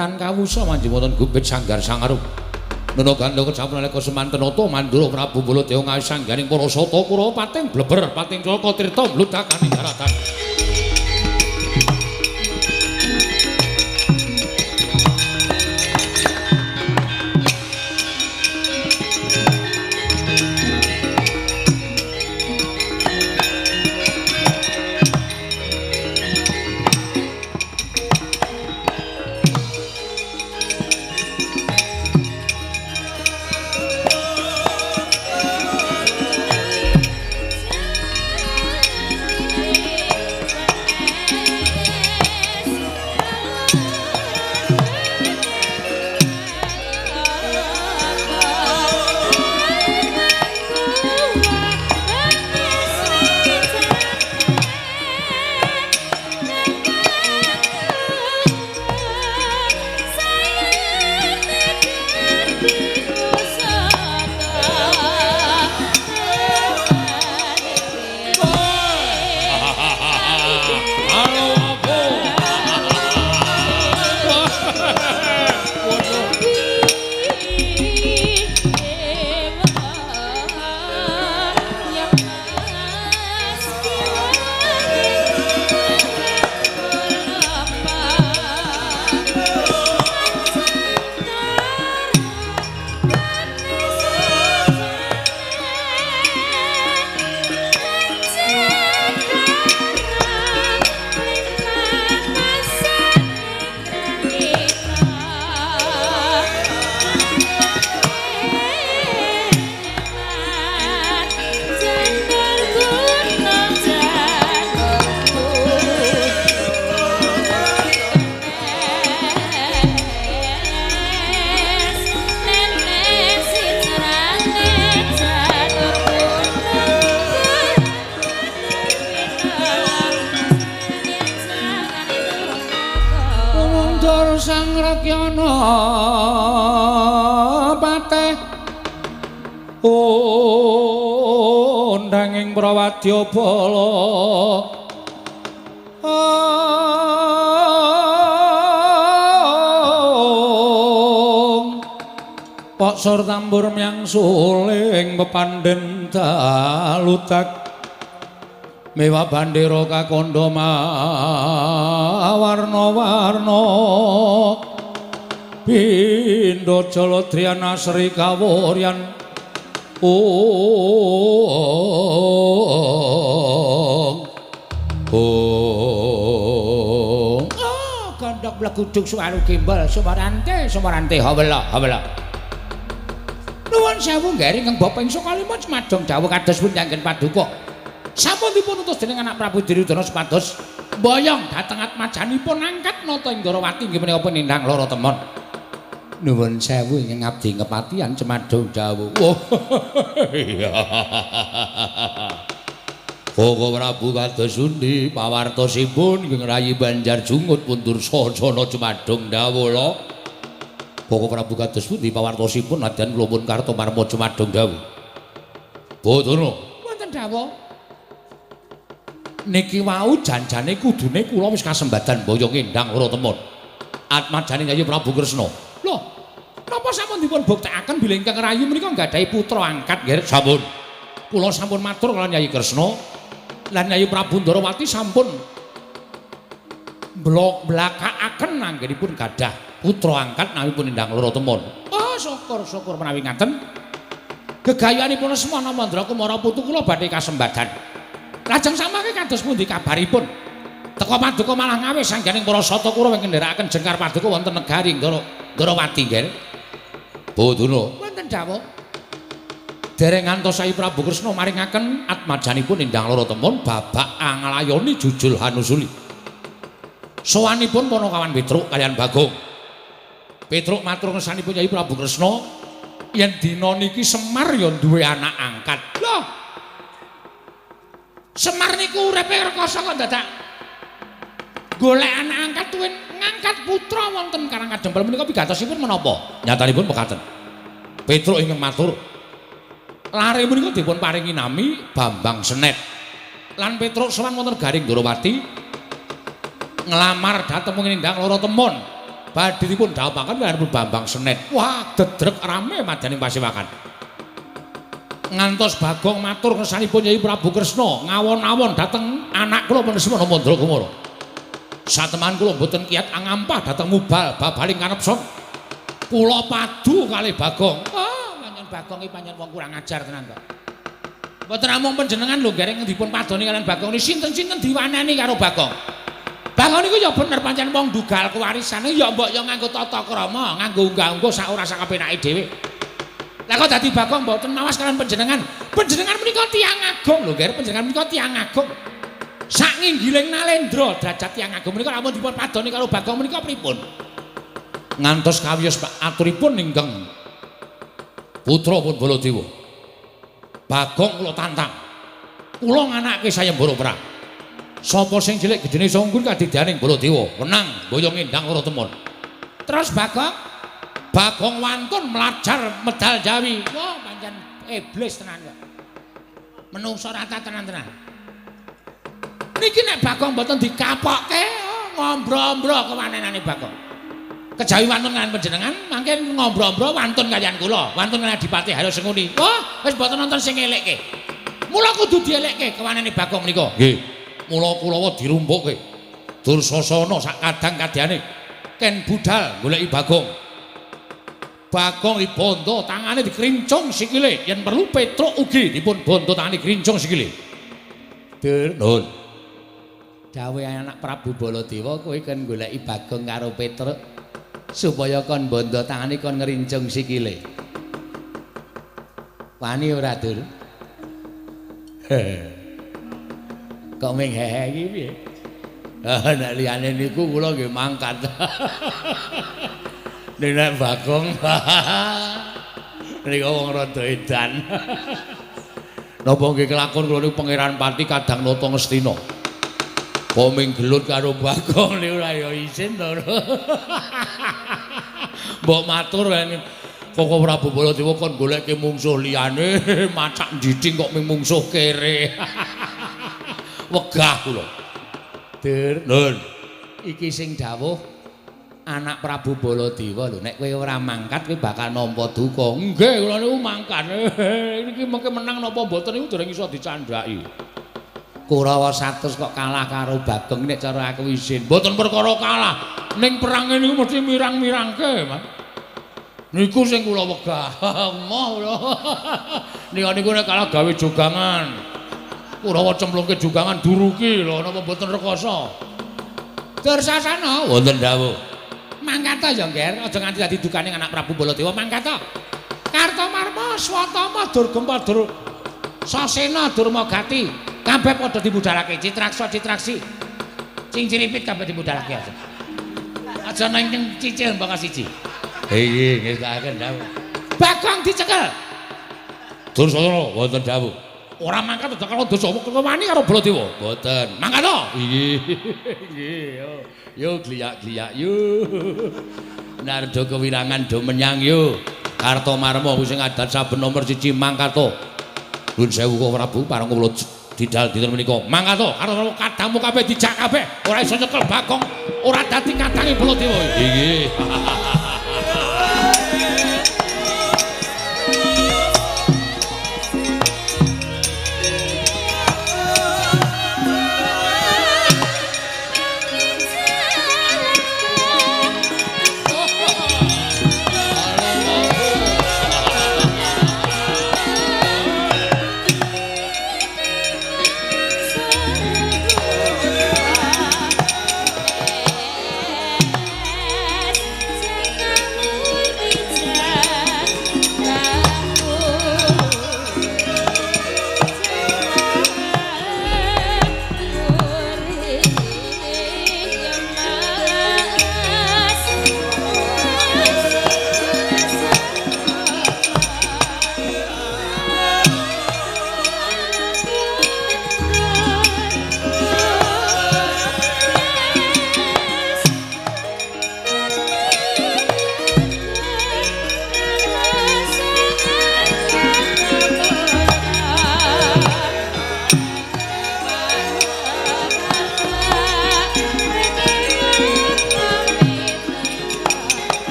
Ratan kawusa manjing wonten gubit sanggar sangarup. Nana gandha kesampun nalika semanten nata Mandura Prabu Baladewa ngasangganing para sata Kurawa pating bleber pating calaka tirta mludakaning daratan. Undanging prawadya bala Paksor tambur myang suling pepandhen daludak mewah bandera kakandha mawarna-warna pindha jaladriyan asri kawuryan. Oh, gandhok blegudug suwaru gembol sumarante sumarante hawela hawela. Nuwun sewu nggih ingkang bapa ing Sukalima cumadong dawuh kados pundi anggen paduka. Sampun dipun utus dening anak Prabu Duryudana supados mboyong dhateng atmajanipun angkat nata ing Ndorowati inggih menika penindang lara temon. Nuwun sewu ingkang abdi kepatihan cumadong dawuh. Oh iya. Koko Prabu kados pundi pawartosipun ingkang rayi Banjar Jungut pundur sasana cumadong dawuh lho. Koko Prabu kados pundi pawartosipun nadyan kula pun Kartomarma cumadong dawuh. Bathara wonten dawuh. Niki wau janjane kudune kula wis kasembadan boyong endang lara temon. Atmajane Yayi Prabu Kresna. Lho, napa sampun dipun buktekaken bilih ingkang rayi menika nggadahi putra angkat nggih? Sampun. Kula sampun matur kaliyan Yayi Kresna lan Yayi Prabu Ndorowati sampun blakakaken anggenipun gadah putra angkat nawipun endang lara temon. Oh, syukur-syukur menawi ngaten. Gegayuhanipun Semana Mandra Kumara putu kula badhe kasembadan. Lajeng samangke kados pundi kabaripun? Teka paduka malah ngawis sangganing para sata Kurawa ingkang ndherekaken jengkar paduka wonten negari Ndorowati nggih. Bathara wonten dawuh. Dereng ngantos Sayi Prabu Kresna maringaken atmajanipun endang lara temon babak anglayoni jujul hanusuli. Sowanipun Panakawan Petruk kaliyan Bagong. Petruk matur ngersanipun Yayi Prabu Kresna yen dina niki Semar ya duwe anak angkat. Lho. Semar niku uripe rekoso kok dadak golek anak angkat tuwin ngangkat putra wonten Karang Kadempel menika pigatosipun menapa? Nyatanipun mekaten. Petruk ingkang matur lare menika dipun paringi nami Bambang Senet. Lan Petruk sowan wonten Garing Ndorowati nglamar dhateng Nindang Lara Temon. Badhe dipun dhawuhaken kaliyan Bambang Senet. Wah, dedrek rame madyaning pasewakan. Ngantos Bagong matur ngersanipun Yai Prabu Kresna ngawon-awon dhateng anak kula Lesmana Mandra Kumara. Sateman kula mboten kiyat angampah dhateng mubal babaling kanepson. Kula padu kalih Bagong. Oh, pancen Bagong iki pancen wong kurang ajar tenan kok. Mboten namung panjenengan lho gareng dipun padoni kaliyan Bagong niki sinten-sinten diwaneni karo Bagong. Bagong niku ya bener pancen wong ndugal kewarisan ya mbok ya nganggo tata krama, nganggo unggah-ungguh sak ora sakapenake dhewe. Lah kok dadi Bagong mboten mawas kaliyan panjenengan. Panjenengan menika tiyang agung lho, Ger. Panjenengan menika tiyang agung. Sak nginggiling nalendra derajat tiyang agung menika lamun dipun padoni karo Bagong menika pripun? Ngantos kawiyos aturipun ingkang putra pun Baladewa. Bagong kula tantang. Kula nganake sayembara perang. Sapa sing cilik gedene iso unggul kadidyaning Baladewa, menang boyong endang loro temon. Terus Bagong wantun mlajar medal Jawi. Wah, pancen iblis tenan kok. Menungso rata tenan-tenan. Niki nek Bagong mboten dikapokke, ngombro-ombro kewanenane Bagong. Kejawi wantun kaliyan panjenengan, mangke ngombro-ombro wantun kaliyan kula, wantun kaliyan Adipati Haryo Sengkuni. Wah, wis mboten nonton sing elekke. Mula kudu dielekke kewanene Bagong menika. Nggih. Mula kulawa dirumpukke. Dursasana sak kadang kadyane ken budal goleki Bagong. Bagong dibondo tangane dikrincung sikile, yen perlu Petruk ugi dipun bondo tangane krincung sikile. Dur, nuwun. Dawuhe anak Prabu Baladewa kowe kon goleki Bagong karo Petruk supaya kon bondo tangane kon ngrincung sikile. Wani ora, Dur? Kok ming hehe iki piye? Ah, nek liyane niku kula nggih mangkat. Nek Bagong nika wong rada edan. Napa nggih kelakon kula niku Pangeran Pati kadang nata Ngastina. Poming gelut karo Bagong niku ora ya isin to. Mbok matur Koko Prabu Baladewa kon goleke mungsuh liyane, macak ndiding kok ming mungsuh kere. Wegah kula. Dur, nun. Iki sing dawuh anak Prabu Baladewa lho, nek kowe ora mangkat kowe bakal nampa duka. Nggih, kula niku mangkat. Niki mengke menang napa mboten niku dereng iso dicandhaki. Kurawa 100 kok kalah karo Bagong nek cara aku isin. Mboten perkara kalah. Ning perange niku mesti mirang-mirangke, Mas. Niku sing kula wegah. Emoh kula. Nika niku nek kalah gawe jogangan. Kurawa cemplungke jogangan duruki lho napa mboten rekoso. Dursasana wonten dawuh. Mangkat ta ya, Nger, aja nganti dadi dukane anak Prabu Baladewa mangkat ta. Kartomarma, Swatama, Durgempa, Dur Sasena, Durmagati, kabeh padha dibudalake Citraksa, Citraksi. Cingciripit kabeh dibudalake aja. Aja nang cicil mbaka siji. Nggih, nggih sakaken dawuh. Bagong dicekel. Dursasana wonten dawuh. Ora mangkat aja karo dosa wani karo Baladewa. Mboten. Mangkat to? Nggih. Nggih, yo. Yo gliyak-gliyak yo. Nardo kewirangan do menyang yo. Kartomarma kuwi sing adat saben nomor 1 mangkat to. Nuwun sewu Koko Prabu pareng kula didal dinten menika. Mangkat to karo kadangmu kabeh dijak kabeh. Ora iso nyekel Bagong, ora dadi kadange Baladewa. Nggih.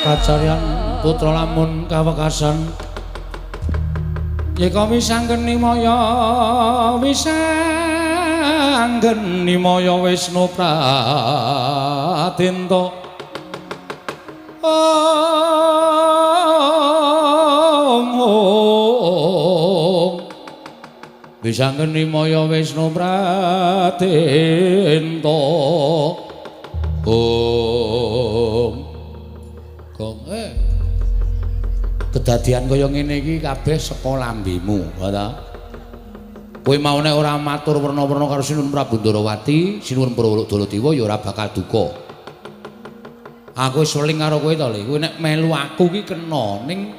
Kacaryan putra lamun kawekasan yeka wisanggeni maya wisanggeni maya Wisnu Pradenta Om wisanggeni maya Wisnu Pradenta Om. Gong kedadian kaya ngene iki kabeh saka lambemu, ta? Kowe mau nek ora matur werna-werna karo Sinuwun Prabu Ndarawati, Sinuwun Prawodolodiwa ya ora bakal duka. Aku wis weling karo kowe to, Le. Kowe nek melu aku ki kena ning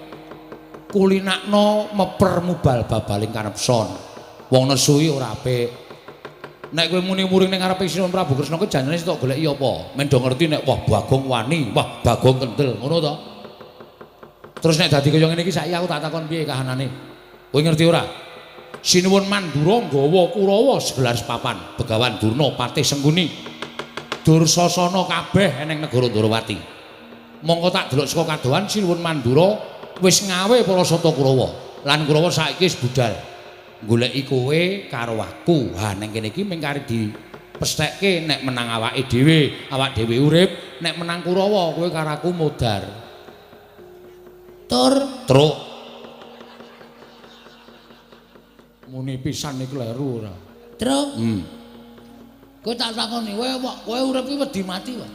kulinakno meper mubal babaling kanepson. Wong nesu iki ora apik. Nek kowe muni muring ning ngarepe Sinuwun Prabu Kresna kuwi janjane sitok goleki apa? Men do ngerti nek wah Bagong wani, wah Bagong kendel, ngono to? Terus nek dadi kaya ngene iki saiki aku tak takon piye kahanane? Kowe ngerti ora? Sinuwun Mandura nggawa Kurawa segelar sepapan, Begawan Durna Patih Sengkuni. Dursasana kabeh eneng negara Ndorowati. Mongko tak delok saka kadohan Sinuwun Mandura wis ngawe para sata Kurawa. Lan Kurawa saiki wis budal goleki kowe karo aku. Ha ning kene iki mung kari dipesthekke nek menang awake dhewe, awak dhewe urip, nek menang Kurawa kowe karo aku modar. Tur truk. Muni pisan iki kleru ora? Truk. Kowe tak takoni, kowe urip iki wedi mati wae.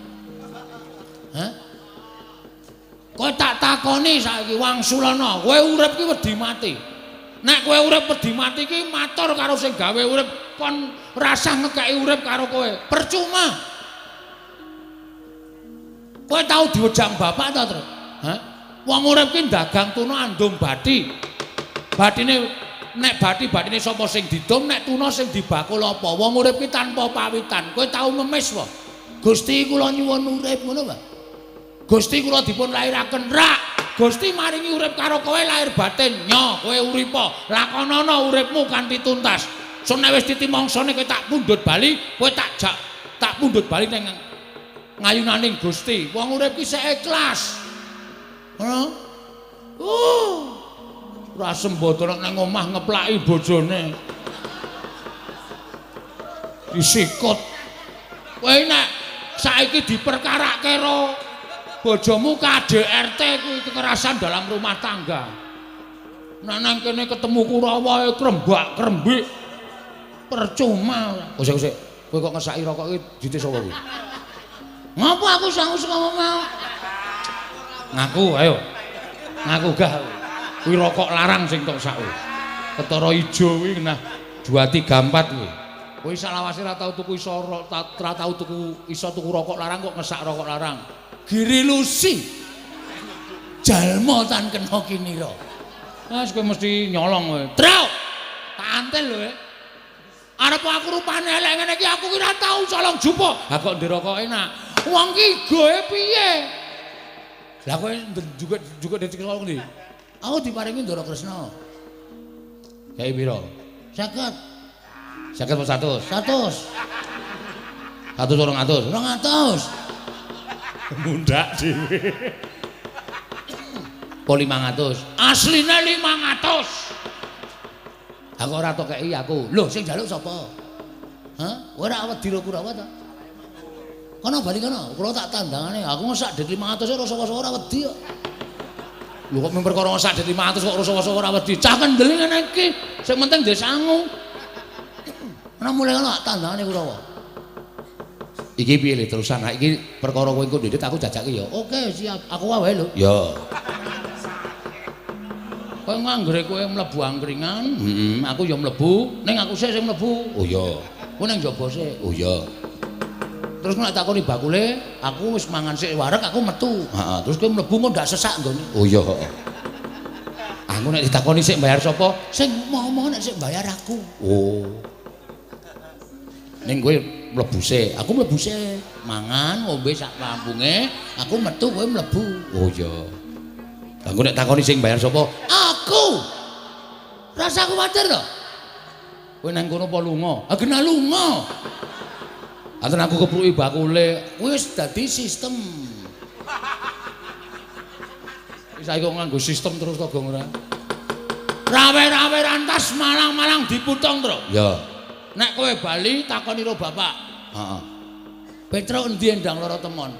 Hah? Kowe tak takoni saiki wangsulana, kowe urip iki wedi mati. Nek kowe urip wedi mati iki matur karo sing gawe urip kon rasah ngekeki urip karo kowe. Percuma. Kowe tau diwejang bapak ta, Truk? Hah? Wong urip ki dagang tuna andum bathi. Bathine nek bathi-bathine sapa sing didum, nek tuna sing dibakul apa? Wong urip ki tanpa pawitan. Kowe tau ngemis wae. Gusti kula nyuwun urip ngono wae. Gusti kula dipun lairaken rak. Gusti maringi urip karo kowe lahir batin. Nyo, kowe uripa. Lakonana uripmu kanthi tuntas. Sun nek wis titi mangsane kowe tak pundhut bali, kowe tak jak tak pundhut bali ning ngayunaning Gusti. Wong urip ki sik ikhlas. Ngono. Ora sembodo nang omah ngeplaki bojone. Disikut. Kowe nek saiki diperkarake karo bojomu KDRT kuwi kekerasan dalam rumah tangga. Nek nang kene ketemu Kurawa krembak-krembik. Percuma. Kosek-kosek, kowe kok ngesaki rokok iki dite sapa kuwi? Ngopo aku sangu saka omah? Ngaku, ayo. Ngaku gah. Kuwi rokok larang sing tok sak. Ketara ijo kuwi nah 2 3 4 kuwi. Kowe salawase ora tau tuku iso ora tau tuku iso tuku rokok larang kok ngesak rokok larang. Giri Lusi. Jalma tan kena kinira. Wes kowe mesti nyolong kowe. Truk. Tak antel lho. Arep aku rupane elek ngene iki aku ki ora tau colong jupuk. Ha kok ndek rokok enak. Wong ki goe piye? Lah kowe juga detik colong ndi? Aku diparingi Ndara Kresna. Kae pira? 50. 50 apa 100? 100. 100 200. 200. Mundak dhewe. Po 500. Asline 500. Aku ora tok kei aku. Lho sing njaluk sapa? Hah? Ora wedi ro Kurawa ta? Kono bali kono, kula tak tandangane. Aku ngesak dit 500 ora sapa-sapa ora wedi kok. Lho kok mung perkara ngesak dit 500 kok rasa-rasa ora wedi. Cah kendel ngene iki, sing penting ndek sangu. Ana mulai kono tak tandangane Kurawa. Iki piye le terusan? Ha iki perkara kowe engko ndhit aku jajake ya. Oke, siap. Aku wae lho. Ya. Kowe nganggere kowe mlebu angkringan, heeh, aku ya mlebu, ning aku sik sing mlebu. Oh iya. Kowe ning njaba sik. Oh iya. Terus nek takoni bakule, aku wis mangan sik wareg aku metu. Heeh, terus kowe mlebu kok ndak sesak nggone. Oh iya, heeh. Aku nek ditakoni sik bayar sapa? Sing ngomong nek sik bayar aku. Oh. Ning kowe mlebu sik, aku mlebu sik. Mangan ngombe sak kampunge, aku metu kowe mlebu. Oh iya. Aku nek takoni sing bayar sapa? Aku. Rasa kuwatir to. Kowe nang kono apa lunga? Ah kena lunga. Aten aku kepruki bakule, wis dadi sistem. Saiki kok nganggo sistem terus to, Gong ora. Rawe-rawe rantas malang-malang diputong, Tru. Ya. Nek kowe bali takoni ro bapak. Heeh. Petruk endi Endang Loro Temon?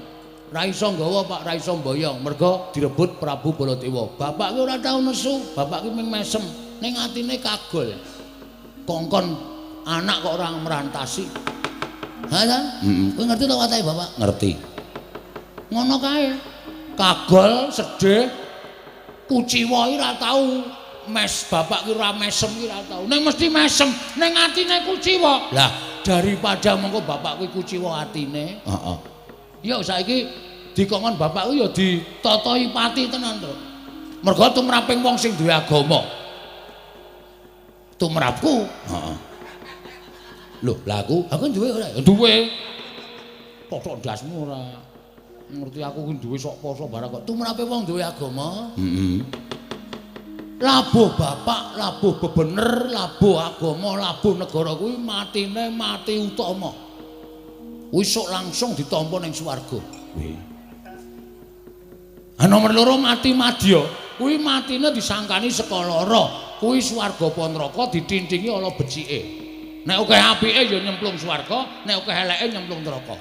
Ra iso nggawa, Pak, ra iso mboyong, mergo direbut Prabu Baladewa. Bapak ki ora tau nesu, bapak ki mung mesem, ning atine kagol. Kongkon anak kok ora merantasi. Ha ta? Heeh. Kowe ngerti to watake bapak? Ngerti. Ngono kae. Kagol, sedih, kuciwa iki ora tau mes, bapak ki ora mesem ki ora tau. Ning mesti mesem, ning atine kuciwa. Lah, daripada mengko bapak kuwi kuciwa atine. Heeh. Ya saiki dikongkon bapak kuwi ya ditatahi pati tenan to. Mergo tumraping wong sing duwe agama. Tumrapku. Heeh. Lho, lah aku duwe ora? Ya duwe. Totok ndasmu ora. Ngerti aku kuwi duwe sok poso barang kok. Tumrape wong duwe agama. Heeh. Labuh bapak, labuh bebener, labuh agama, labuh negara kuwi matine mati utama. Kuwi sok langsung ditampa ning swarga. Kuwi. Ha nomor loro mati madya, kuwi matine disangkani saka lara. Kuwi swarga apa neraka ditintingi ala becike. Nek akeh apike ya nyemplung swarga, nek akeh eleke nyemplung neraka.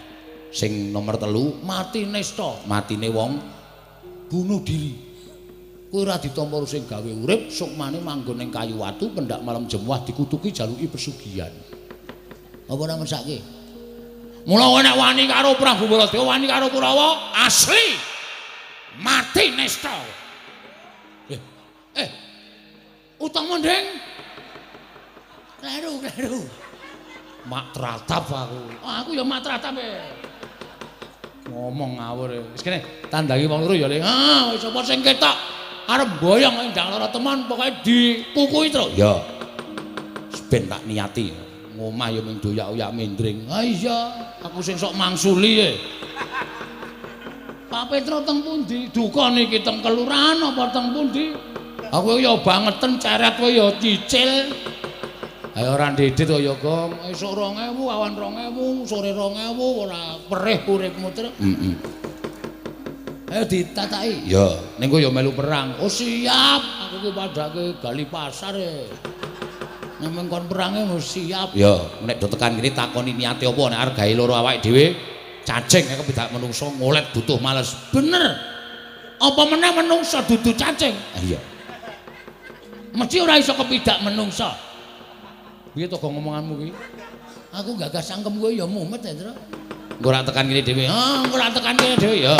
Sing nomor 3 mati nista, matine wong bunuh diri. Kuwi ora ditampa sing gawe urip, sukmane manggon ning kayu watu, pendak malam jemuah dikutuki jaluki pesugihan. Apa ora mesake? Mula kowe nek wani karo Prabu Baladewa, wani karo Kurawa, asli mati nista. Utama ndeng. Kleru, kleru. Mak tratap aku. Oh, aku ya mak tratap e. Ngomong ngawur e. Wis kene tandangi wong loro ya, Le. Ah, wis apa sing ketok arep mboyong Endang Loro Temon pokoke dikukuhi terus. Ya. Ben tak niati. Ngomah ya mung doyak-oyak mendring. Ah iya, aku sing sok mangsuli e. Pak Petro teng pundi? Duka niki teng kelurahan apa teng pundi? Aku ya bangeten ceret kowe ya cicil. Ayo ora ndedit kaya Gong. Esuk 2000, awan 2000, sore 2000 ora perih uripmu terus. Heeh. Ayo ditataki. Ya, ning kowe ya melu perang. Oh siap, aku ki padhake gali pasar e. Nek mengkon perange wis siap. Ya, nek do tekan kene takoni niate apa nek arep gawe loro awake dhewe, cacing nek kepidak menungso ngolet butuh males. Bener. Apa meneh menungso dudu cacing? Iya. Mesti ora iso kepidak menungso. Piye to Gong ngomonganmu ki? Aku gagas cangkem kowe ya mumet ya, Tru. Engko ora tekan kene dhewe. Ah, engko ora tekan kene dhewe ya.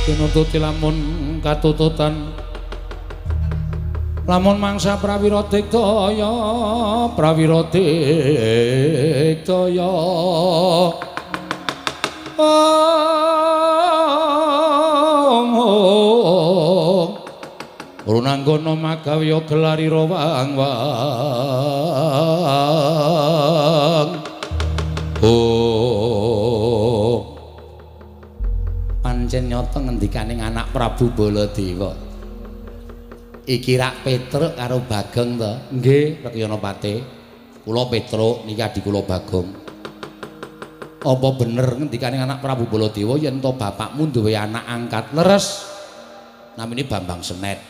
Tinututi lamun katututan lamun mangsa prawira digdaya prawira digdaya om runanggana magawe gelarira wang wang oh pancen nyata ngendikaning anak Prabu Baladewa. Iki rak Petruk karo Bagong to? Nggih, Rekyana Pate. Kula Petruk niki adi kula Bagong. Apa bener ngendikaning anak Prabu Baladewa yen to bapakmu duwe anak angkat leres? Namine Bambang Senet.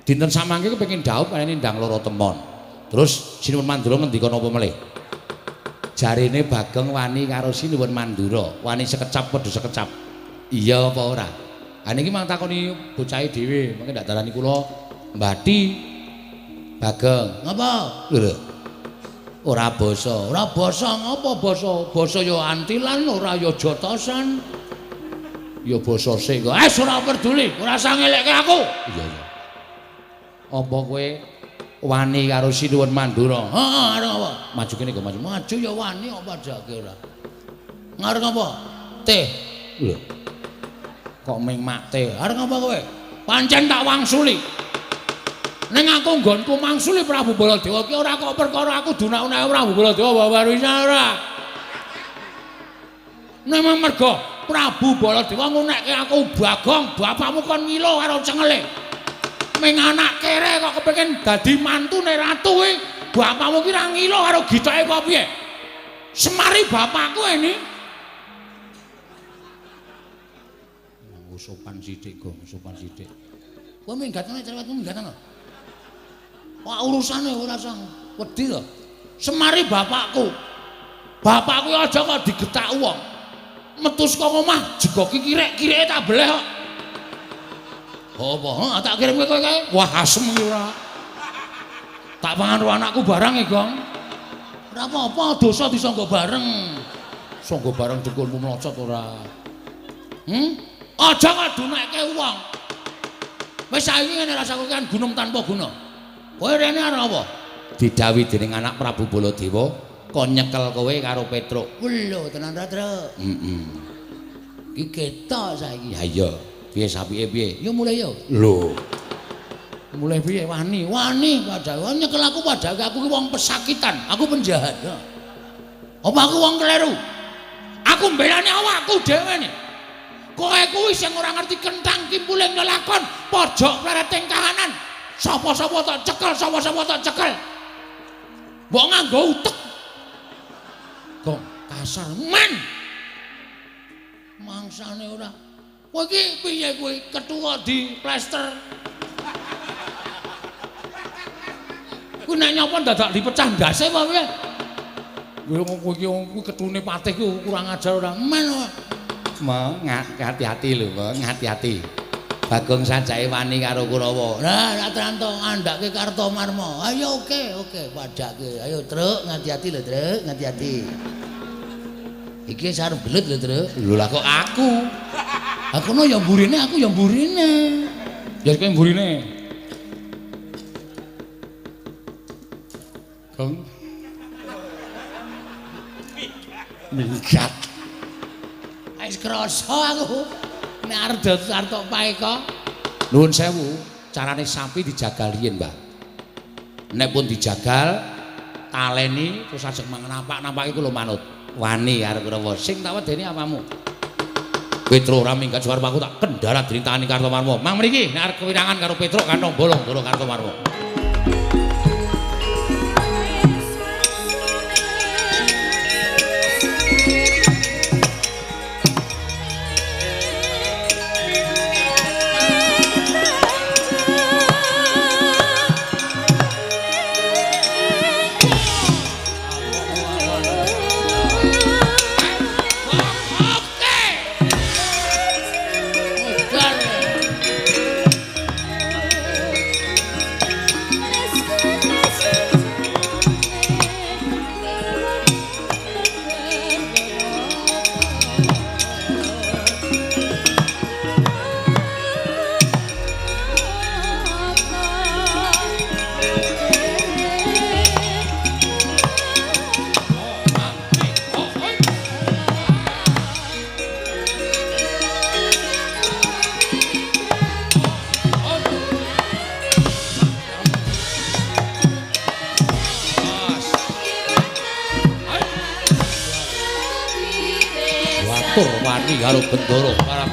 Dinten samangke kepengin dhaup kene Ndang Loro Temon. Terus Sinuwun Mandura ngendika napa melih? Jarene Bagong wani karo Sinuwun Mandura, wani sekecap padha sekecap. Iya apa ora? Ha niki mang takoni bocahe dhewe, mangke ndak darani kula mbati Bagong. Ngapa? Lho. Ora basa. Ora basa ngapa basa? Basa ya antilan ora ya jotosan. Ya basa sing. Eh ora peduli, ora usah ngelekke aku. Iya iya. Apa kowe wani karo Sinuwun Mandura? Heeh, arep apa? Maju kene kok maju. Maju ya wani apa jake ora. Ngarep apa? Teh. Lho. Kok ming mak teh? Arep apa kowe? Pancen tak wangsuli. Ning aku nggonku mangsuli Prabu Baladewa ki ora kok perkara aku dunak-unake Prabu Baladewa wawarisa ora. Ning mergo Prabu Baladewa ngunekke aku Bagong, bapakmu kon ngilo karo cengele. Ming anak kere kok kepengin dadi mantune ratu kuwi, bapakmu ki ra ngilo karo gitoke apa piye? Semari bapakku ini. Nganggo sopan sithik, Gong, sopan sithik. Kowe minggat ana cerewetmu minggat ana. Wah urusane ora usah wedi to. Semari bapakku. Bapakku aja kok digetak wong. Metu saka omah jegoki kirek-kireke tak beleh kok. Apa? Heeh, tak kirim kowe kae. Wah, asem iki ora. Tak pangan karo anakku barang e, Gong. Ora apa-apa, dosa disangga bareng. Sangga bareng dengkulmu mlocot ora. Aja kok dunekke wong. Wis saiki ngene rasaku kan gunung tanpa guna. Kowe rene arep apa? Didhawuhi dening anak Prabu Baladewa kon nyekel kowe karo Petruk. Lho, tenan ra, Truk? Heeh. Iki ketok saiki. Ha iya. Piye sapike piye? Ya mulai yo. Lho. Mulai piye wani? Wani padahal nyekel aku padahal aku ki wong pesakitan, aku penjahat. Apa aku wong kleru? Aku mbelani awakku dhewe ne. Kowe kuwi sing ora ngerti kentang kimpuling lelakon, pojok plereting kahanan. Sapa-sapa tak cekel, sapa-sapa tak cekel. Mbok nganggo utek. Gong kasar men. Mangsane ora. Kowe iki piye kowe ketua di plester. Kuwi nek nyapa dadak dipecah ndase apa piye? Kowe iki kuwi ketune patih ku kurang ajar ora. Men. Hati-hati lho, Bang, hati-hati. Bagong sajake wani karo Kurawa. Lah, ra tranto andhake Kartomarma. Ayo oke, oke, padhake. Ayo, Truk, ngati-ati lho, Truk, ngati-ati. Iki arep gelut lho, Truk. Lho lah kok aku. Lah kono ya mburine, aku ya mburine. Ya kowe mburine. Gong. Minggat. Wis krasa aku. Nek arep arep tok paeka. Nuwun sewu, carane sapi dijagal riyin, Mbah. Nek pun dijagal, taleni terus ajeng napak-napaki kula manut. Wani arep Kurawa, sing tak wedeni apamu? Petruk ora minggat suwarmaku tak kendala dening tangane Kartomarma. Mang mriki nek arep kewirangan karo Petruk kantong bolong ndoro Kartomarma. Wani karo Bendoro parang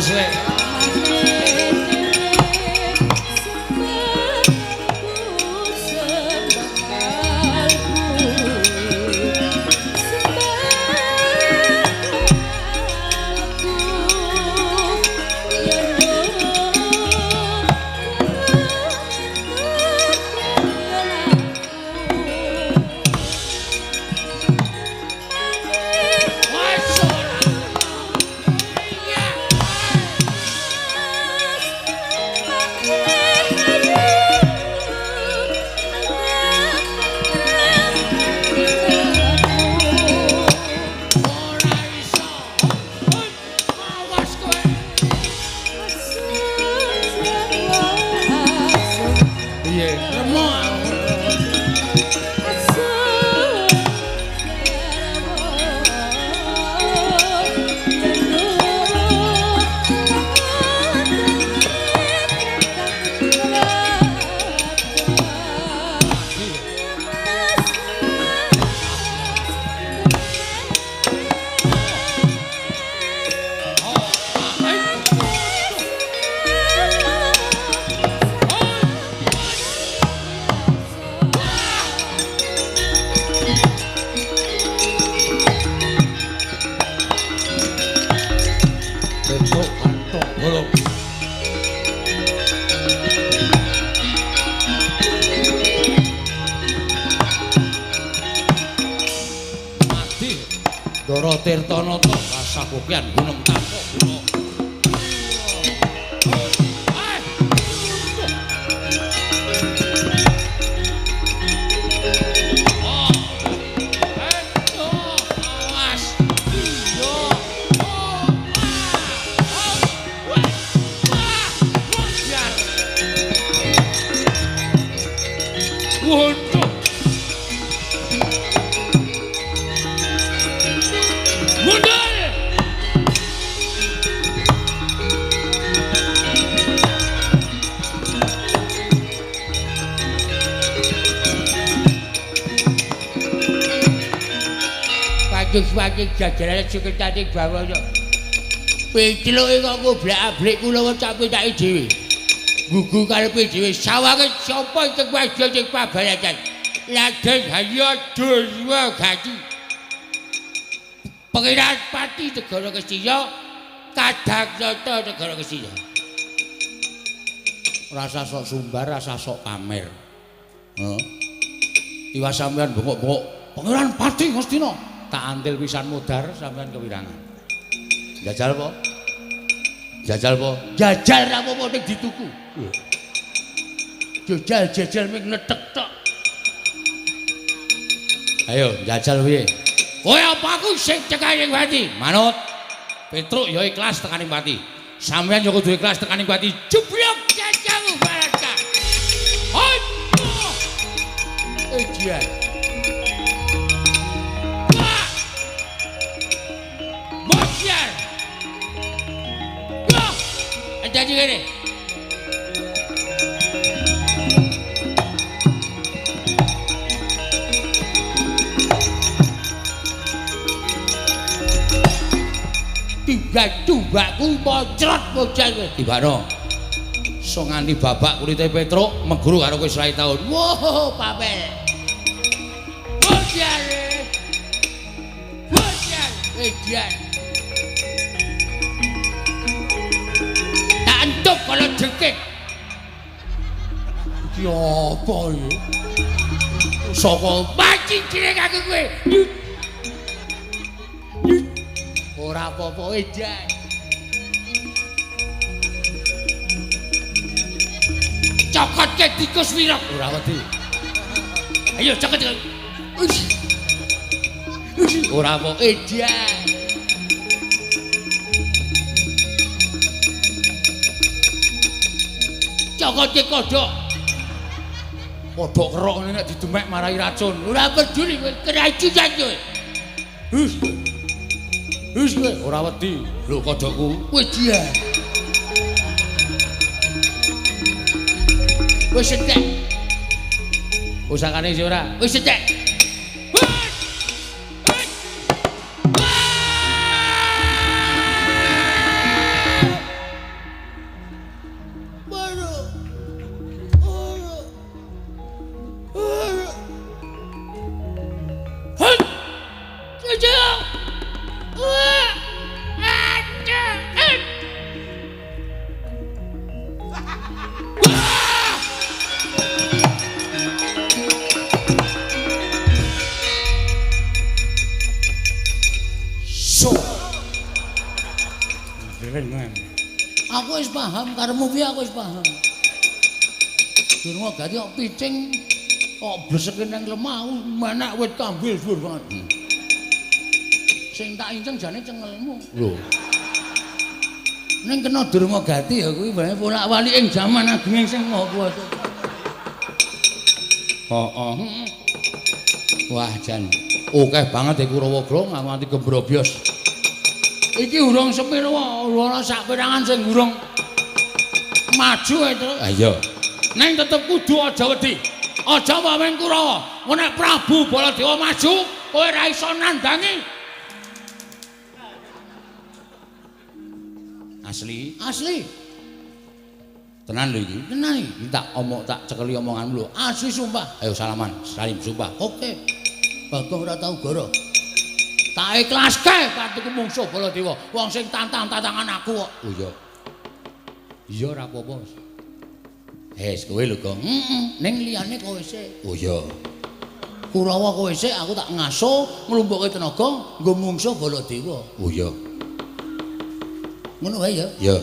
Terus kowe. Tirtanata kasakukian gunung Tapak Guna. Wajik jajaran sekretari bawana. Pitluke kok ngoblak-ablik kula tak pitake dhewe. Gugu karepe dhewe sawange sapa sing waja sing pabaratan. Raden Harya Durwa Gati. Pangeran Pati Negara Ngastina Kadagnata Negara Ngastina. Rasa sok sumbar, rasa sok pamer. Heeh. Tiwas sampean bengok-bengok Pangeran Pati Ngastina. Tak antil pisan mudhar sampean kewirangan. Jajal apa? Jajal apa? Jajal ra apa-apa ning dituku. Jajal jajal ming netek tok. Ayo jajal piye? Kowe apa aku sing tekaning pati? Manut. Petruk ya ikhlas tekaning pati. Sampean ya kudu ikhlas tekaning pati. Jeblok jajamu barata. Aduh. Ejian. Jadi gini. Tiga tumbakku mocrot bocah kowe. Tibano. So nganti babak kulite Petruk meguru karo kowe 20 taun. Wow, papel. Bocah. Bocah. Ejian. Entuk kalau jengking. Iki apa iki? Saka mancing jeneng aku kowe. Ora apa-apa edan. Cokotke tikus wirok. Ora wedi. Ayo cokot. Ora apa edan. Cokote kodhok. Kodhok kerok ngene nek didemek marai racun. Ora peduli kowe keracunan kowe. Hus. Hus kowe ora wedi. Lho kodhokku. Wedi. Wis entek. Usakane sih ora? Wis entek. So. Aku wis paham karepmu piye, aku wis paham. Durma gati kok picing kok bleseke nang lemah menek wit kambil dhuwur banget. Sing tak inceng jane cengelmu. Lho. Ning kena Durma Gati ya kuwi bae bolak-walik ing jaman ageng sing Maha Kuwasa. Heeh. Wah jan akeh banget e Kurawa Grong nganti gembrobyos. Iki urung sepiro ana sak perangan sing urung maju e, Tru. Ha iya. Ning tetep kudu aja wedi. Aja waweng Kurawa. Nek Prabu Baladewa maju, kowe ora iso nandangi. Asli, asli. Tenan lho iki. Tenan iki. Tak omong tak cekeli omonganmu lho. Asli sumpah. Ayo salaman, salim sumpah. Oke. Bagong ora tau goro. Tak ikhlaske patiku mungsuh Baladewa. Wong sing tantang-tantangan aku kok. Oh iya. Iya ora apa-apa. Wes kowe lho, Gong. Heeh. Ning liyane kowe sik. Oh iya. Kurawa kowe sik, aku tak ngaso nglumpukke tenaga nggo mungsuh Baladewa. Oh iya. Ngono wae ya. Iya.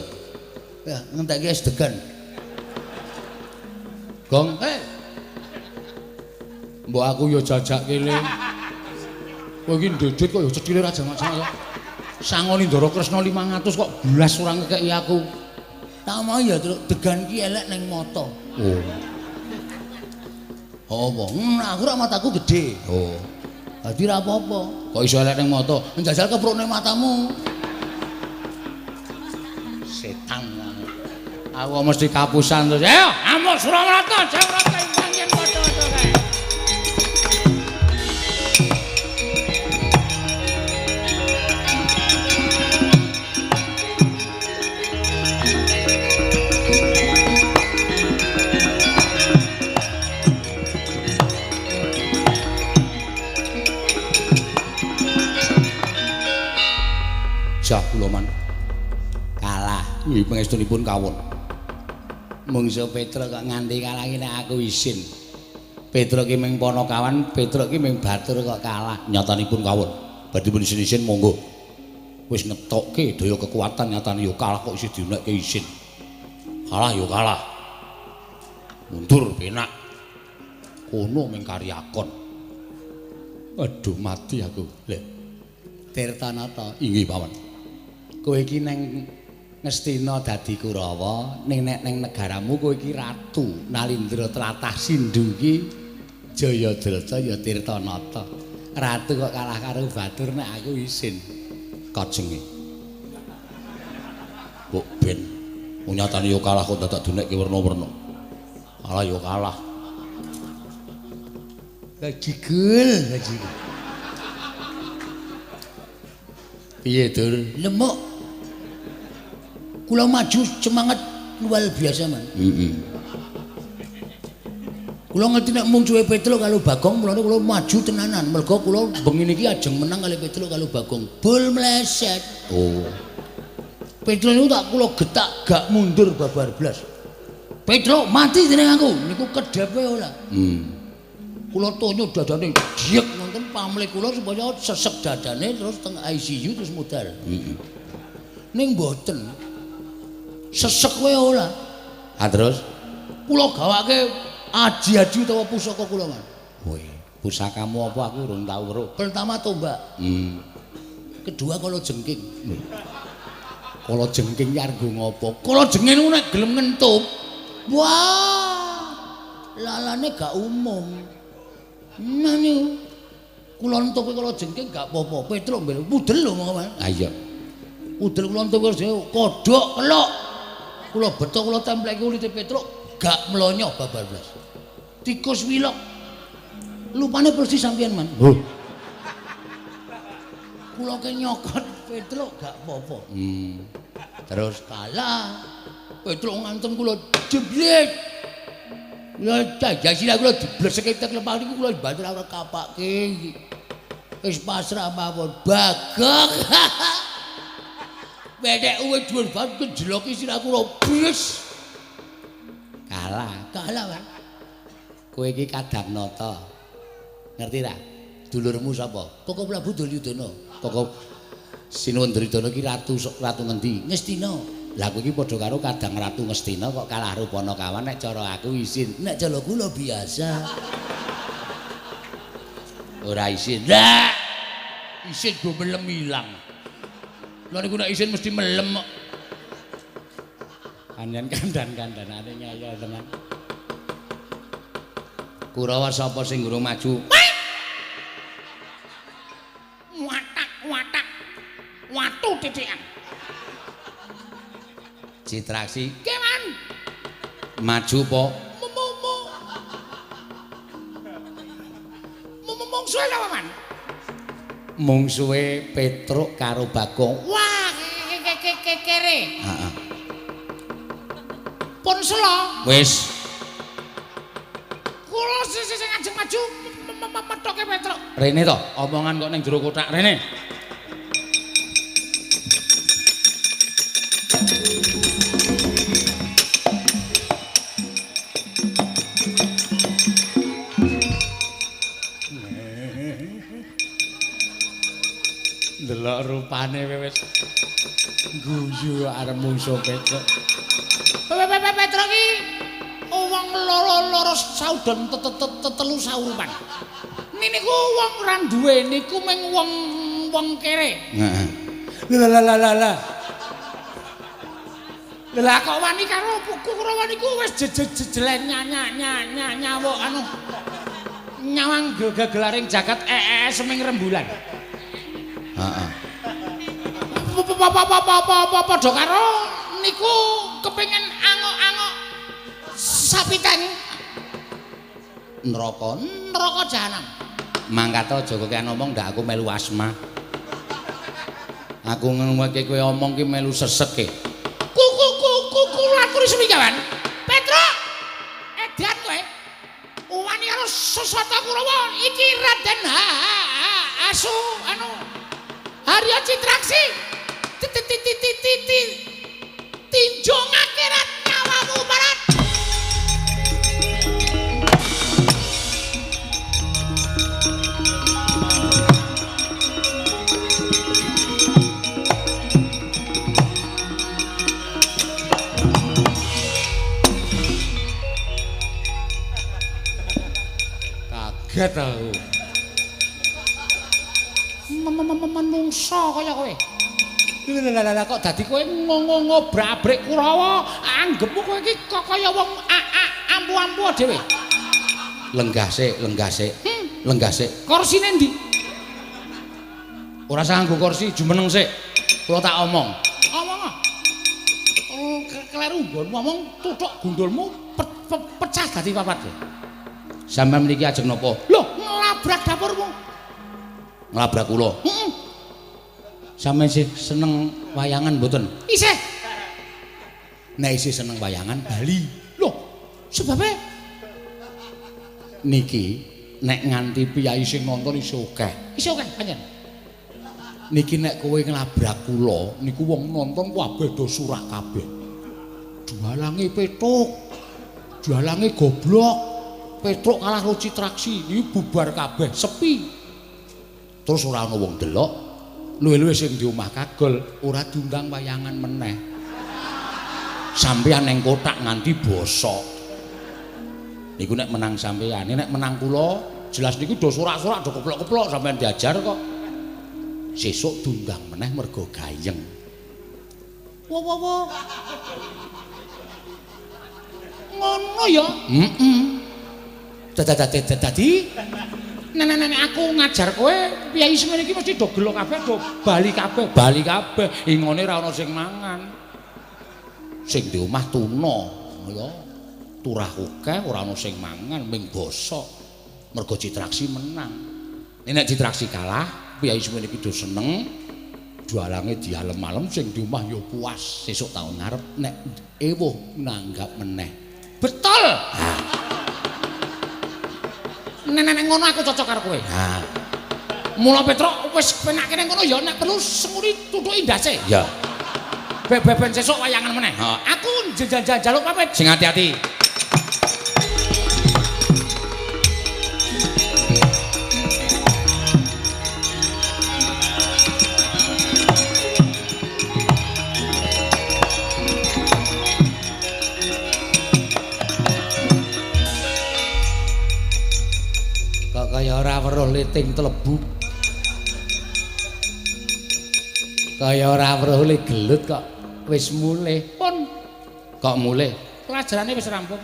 Ya, ngentekke es degan. Gong, hei. Mbok aku ya jajak kene. Kowe iki ndedit kok ya cethile ra jamak-jamak. Sangoni Ndara Kresna 500 kok blas ora ngekeki aku. Tak mau ya, Truk, degan ki elek ning mata. Oh. Apa? Aku rak mataku gedhe. Oh. Dadi ra apa-apa. Kok iso elek ning mata? Njajal keprukne matamu. Setan. Aku mesti kapusan terus. Ayo, amuk Suramarta, Jawrata ingkang yen padha-padha kae. Jah kula man kalah nggih pangestunipun kawon. Mungsuh Petruk kok nganti kalah iki nek aku isin. Petruk ki ming panakawan, Petruk ki ming batur kok kalah. Nyatanipun kawon. Badhe pun isin-isin monggo. Wis ngetokke daya kekuatan nyatane ya kalah kok isih diunekke isin. Kalah ya kalah. Mundur penak. Kono ming karyakon. Aduh mati aku. Lha Tirtanata inggih paman. Kowe iki neng Ngastina dadi Kurawa, ning nek neng negaramu kowe iki ratu Nalindra tlatah Sindhu iki Jayadrata ya Tirtanata. Ratu kok kalah karo batur nek aku isin. Kajenge. Mbok ben nyatane ya kalah kok dadak dunekke werna-werna. Kalah ya kalah. Gajigul, gajigul. Piye, Dur? Lemuk. Kula maju semangat luar biasa, Man. Heeh. Kula ngerti nek mungsuhe Petruk karo Bagong, mulane kula maju tenanan. Mergo kula bengi niki ajeng menang kali Petruk karo Bagong. Bul mleset. Oh. Petruk niku tak kula getak gak mundur babar blas. Petruk mati dening aku. Niku kedhepe ora. Kula tonyo dadane jek nonton pamlih kula supaya sesek dadane terus teng ICU terus modal. Heeh. Ning mboten. Sesek wae ora. Ha terus kula gawake aji-aji utawa pusaka kula, Man. Woi, pusakamu apa aku urung tau weruh. Pertama tombak. Kedua kala jengking. Kala jengking ki arep ngopo? Kala jengking niku nek gelem ngentup. Wah. Lalane gak umum. Nah niku kula entupe kala jengking gak apa-apa. Petruk mbel pudel lho monggo, Man. Ha iya. Pudel kula entup kodhok kelok. Kula beto kula templeki kulite Petruk gak mlonyo babar blas. Tikus wilok. Lupane persis sampeyan, Man. Lho. Kula ke nyokot Petruk gak apa-apa. Terus kalah. Petruk ngantem kula jeblit. Ya jajah kula dibleseke tek lemah niku kula banter ora kapake iki. Wis pasrah mawon. Bagong. Bedhek uwe dhuwur banget kejeloki sirah kula bres. Kalah, kalah, Pak. Kowe iki Kadang Nata. Ngerti ra? Dulurmu sapa? Koko Prabu Duryudana. Koko Sinuwun Duryudana iki ratu ratu ngendi? Ngastina. Lah kowe iki padha karo Kadang Ratu Ngastina kok kalah karo Panakawan nek cara aku isin. Nek cara kula biasa. Ora isin. Lah isin go melem ilang. Lha niku nek isin mesti melem kok. Anjen kandan-kandanane ngeyel tenan. Kurawa sapa sing gurung maju? Watak-watak. Watu titikan. Citraksi. Kewan. Maju po. Mungsuhe sapa, Man? Mungsuhe Petruk karo Bagong. Wah, kere. Heeh. Pun sela. Wis. Kula sing ajeng maju methoke Petruk. Rene to, omongan kok ning jero kothak rene. Ndelok rupane wis guyu arep mungsuh Petruk. Petruk iki wong loro-loro saudon telu saurupan. Niku wong ora duwe niku mung wong kere. Heeh. Lah lah lah lah. Lah kok wani karo Kurawa niku wis jejelen nyawuk anu nyawang gegelaring jagat seming rembulan. Heeh. Padha karo niku kepengin angok-angok sapiteng neraka neraka jahanam. Mangkat aja kokean omong ndak aku melu asma. Aku ngrungokke kowe omong ki melu sesek e. Ku aturi semigawan. Petruk, edan kowe. Wani karo Sasata Kurawa iki Raden Asu anu Harya Citraksi. Tinjung akhirat nyawamu barat. Kaget aku. Menungso kaya kowe. Lah kok dadi kowe ngobrak-abrik Kurawa, anggepmu kowe iki kok kaya wong ampu-ampu dhewe. Lenggah sik, lenggah sik. Lenggah sik. Korsine ndi? Ora usah nganggo kursi, jumeneng sik. Kula tak omong. Omong. Oh, kleru nggonmu omong tuthuk gundulmu pecah dadi papat. Sampeyan mriki ajeng napa? Lho, nglabrak dapurmu. Nglabrak kula. Heeh. Sampeyan sih seneng wayangan mboten? Isih. Nek isih seneng wayangan bali. Lho, sebabe niki nek nganti piyai sing nonton isih akeh. Isih akeh pancen. Niki nek kowe nglabrak kula niku wong nonton kabeh do surak kabeh. Dalange Petruk. Dalange goblok. Petruk kalah karo Citraksi, iki bubar kabeh, sepi. Terus ora ana wong delok. Luwih-luwih sing di omah kagol ora diundang wayangan meneh. Sampeyan ning kothak nganti bosok. Niku nek menang sampeyan, nek menang kula jelas niku do sorak-sorak do keplok-keplok sampeyan diajar kok. Sesuk diundang meneh mergo gayeng. Wo wo wo. Ngono ya? Heeh. Dadi nek aku ngajar kowe piyai semene iki mesti do gelo kabeh do bali kabeh, bali kabeh. Ingone ra ono sing mangan. Sing di omah tuna, ya. Turah akeh ora ono sing mangan, ming bosok. Mergo Citraksi menang. Nek Citraksi kalah, piyai semene iki do seneng. Dalange dialem-alem sing di omah ya puas. Sesuk taun ngarep nek ewuh nanggap meneh. Betul. Ha. Nek ngono aku cocok karo kowe. Ha. Mula Petruk wis penake nang kono ya nek perlu senguri tutuki ndase. Ya. Ben sesuk wayangan meneh. Ha. Aku njaluk pamit. Sing ati-ati. Kaya ora weruh liting tlebu. Kaya ora weruh le gelut kok wis mulih. Pun kok mulih? Pelajarane wis rampung.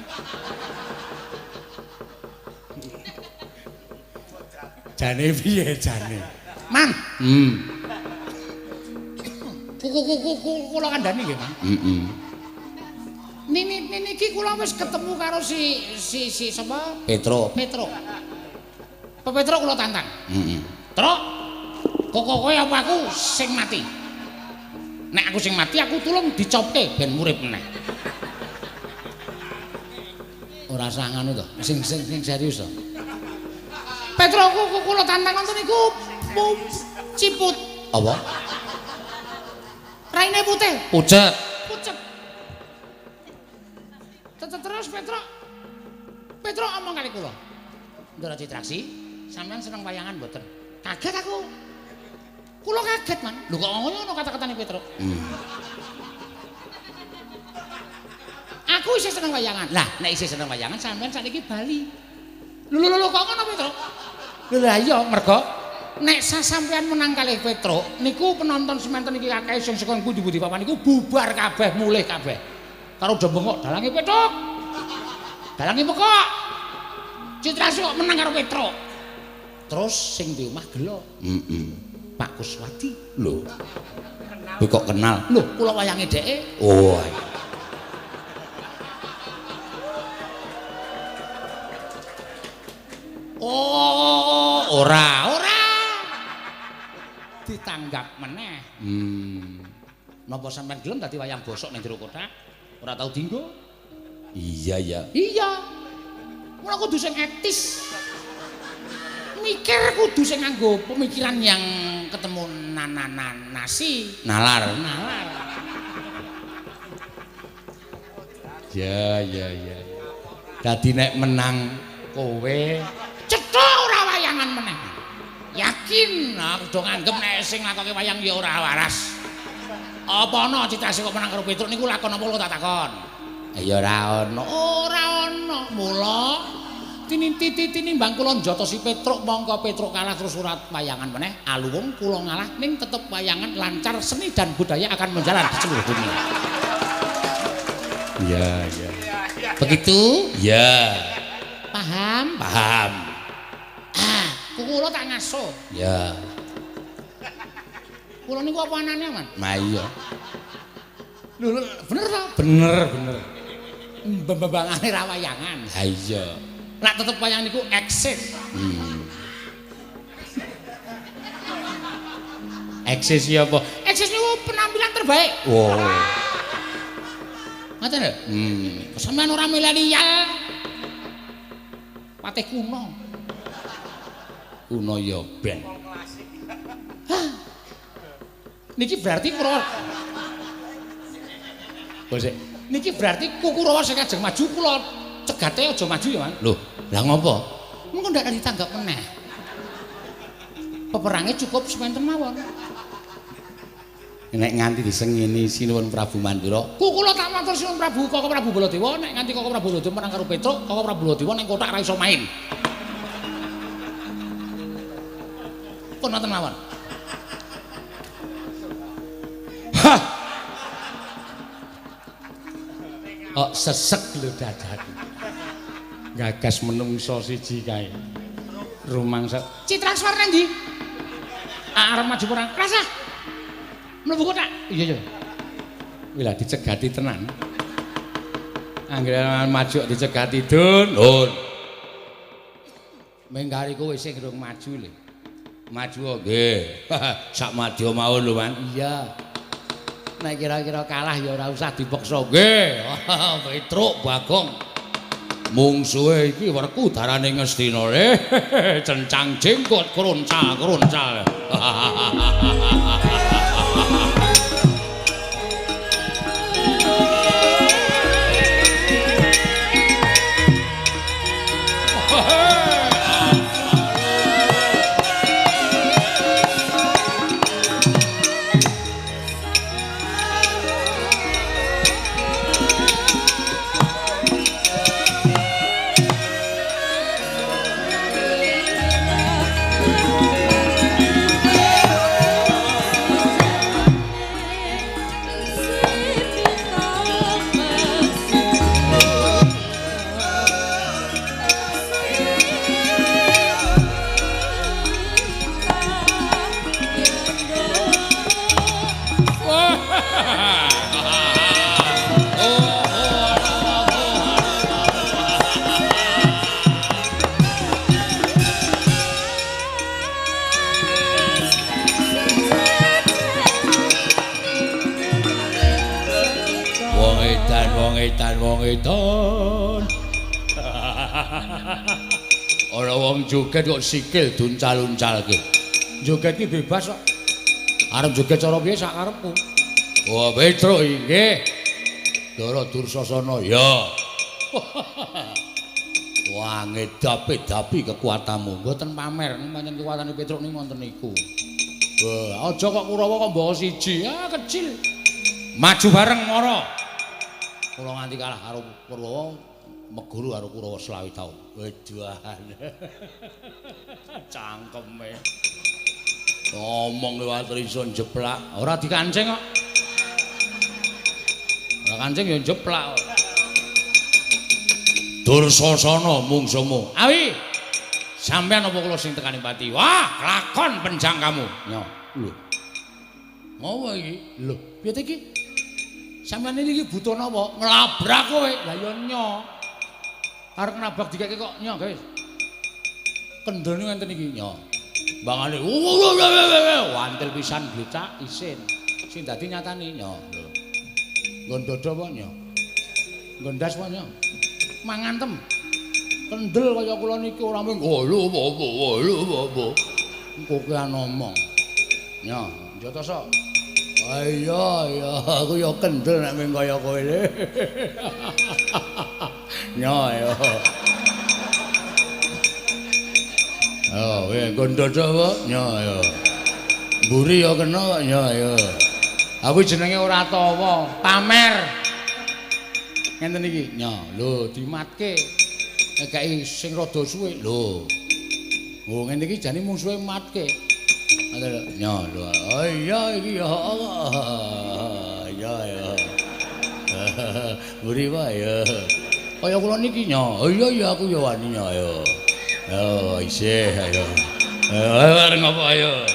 Jane piye jane? Mang. Kuku kula kandhani nggih, Mang. Heeh. Nini niki kula wis ketemu karo si sapa? Petro. Petro. Pak Petro kula tantang. Heeh. Truk, kok kowe apa aku sing mati? Nek aku sing mati aku tulung dicopke ben urip meneh. Ora usah ngono to. Sing serius to. Petro kula tantang wonten niku ciput. Apa? Raine putih. Pucet. Pucet. Terus Petro. Petro omong kali kula. Ndara Citraksi, sampean seneng wayangan mboten? Kaget aku. Kula kaget, Man. Lho kok ngono kata-katane Petro? Aku isih seneng wayangan. Lah, nek isih seneng wayangan sampean sakniki bali. Lho lho lho kok ngono Petro? Lho lah iya mergo nek sasampean menang kalih Petro niku penonton semanten iki akeh sing saka pundi-pundi papan niku bubar kabeh mulih kabeh. Karo do bengok dalange Petruk. Dalange pekok. Citraksi kok menang karo Petruk. Terus sing di omah gelo. Heeh. Pak Kuswati. Lho. Kowe kok kenal? Lho, kula wayange dheke. Oh. Oh, ora. Ditanggap meneh. Napa sampean gelem dadi wayang bosok ning jero kothak? Ora tau dinggo? Iya ya. Iya. Mula kudu sing etis. Mikir kudu sing nganggo pemikiran yang ketemu nasi. Nalar. Nalar. Ya ya ya. Dadi nek menang kowe cetha ora wayangan meneh. Yakin aku do nganggep nek sing nglakoke wayang ya ora waras. Apa ana Citraksi kok menang karo Petruk niku lakon apa tak takon? Ya ora ana. Ora ana. Mula tinimbang kula njotosi Petruk mongko Petruk kalah terus ora wayangan meneh, aluwung kula ngalah ning tetep wayangan lancar, seni dan budaya akan menjalar di seluruh dunia. Iya, iya. Begitu? Iya. Paham? Paham. Ah, kula tak ngaso. Ya. Kula niku apa anane, Man? Nah iya. Lho, bener ta? Bener, bener. Mbembangane ra wayangan. Ha iya. Nek tetep wayang niku eksis. Eksis ya apa? Eksis niku penampilan terbaik. Oh. Ngoten lho. Sampeyan ora milenial. Patih kuno. Kuno ya ben. Hah. Niki berarti Kurawa. Bosek. Niki berarti Kurawa sing ajeng maju kula cegate aja maju ya, Man. Lho, lah ngopo? Mengko ndak ditanggap meneh. Peperange cukup sementen mawon. Nek nganti disengini Sinuwun Prabu Mandura, ku kula tak matur Sinuwun Prabu Koko Prabu Baladewa, nek nganti Koko Prabu Baladewa menang karo Petruk, Koko Prabu Baladewa ning kothak ra iso main. Pun wonten mawon. Hah. Kok sesek lho dadaku. Gagas menungso siji kae. Rumangsa Citrakswar nang ndi? Arep maju perang. Rasah. Mlebu kothak. Iya iya. Kuwi lah dicegati tenan. Anggere maju dicegati dun. Dun. Mengkari kowe sing durung maju lho. Maju nggih. Sak madya mawon lho, Man. Iya. Nek kira-kira kalah ya ora usah dipeksa. Nggih. Petruk Bagong. Mungsuhe iki werku darane Ngastina. Cencang jenggot kroncal-kroncal. Wetan. Ana wong joget kok sikil duncal-uncalke. Joget ki bebas kok. Arep joget cara piye sak karepku. Wah, Petruk inggih. Ndara Dursasana ya. Wah, ngedapi-dapi kekuatanmu. Mboten pamer, pancen kekuatane Petruk niku wonten niku. Wah, aja kok Kurawa kok mbawa siji. Ah, kecil. Maju bareng mara. Kula nganti kalah karo Kurawa, meguru karo Kurawa 25 taun. Weduhan. Cangkeme. Ngomong liwat iso njeplak, ora dikancing kok. Ora kancing ya njeplak. Dursasana mungsuhmu. Awi. Sampeyan apa kula sing tekani pati? Wah, lakon penjangkamu. Nyo. Lho. Ngopo iki? Lho, piye iki? Sampeyan iki butuh napa? Nglabrak kowe. Lah ya nyo. Arep nabrak dikeke kok nyo, guys. Kendel niku ngenten iki nyo. Mbangane wantil pisan glecak isin. Sing dadi nyatane nyo. Lho. Nggon dodo apa nyo? Nggon ndas apa nyo? Mangantem. Kendel kaya kula niki ora mung lho apa lho apa. Kokean ngomong. Nyo, njatosa. Iya iya, aku ya kendel nek mung kaya kowe. Nyo ya. Oh, kowe nggon dodo apa? Nyo ya. Mburi ya kena kok nyo ya. Aku jenenge ora tawa, pamer. Ngenten iki. Nyo, lho dimatke. Ngekeki sing rada suwe. Lho. Oh, ngene iki jane mungsuhe matke. Ngoten lho. Nyo, lho. Oh iya iki ya. Iya ya. Mburi wae ya. Kaya kula niki nyo. Oh iya iya aku ya wani nyo ayo. Oh, isih ayo. Ayo arep ngopo ayo.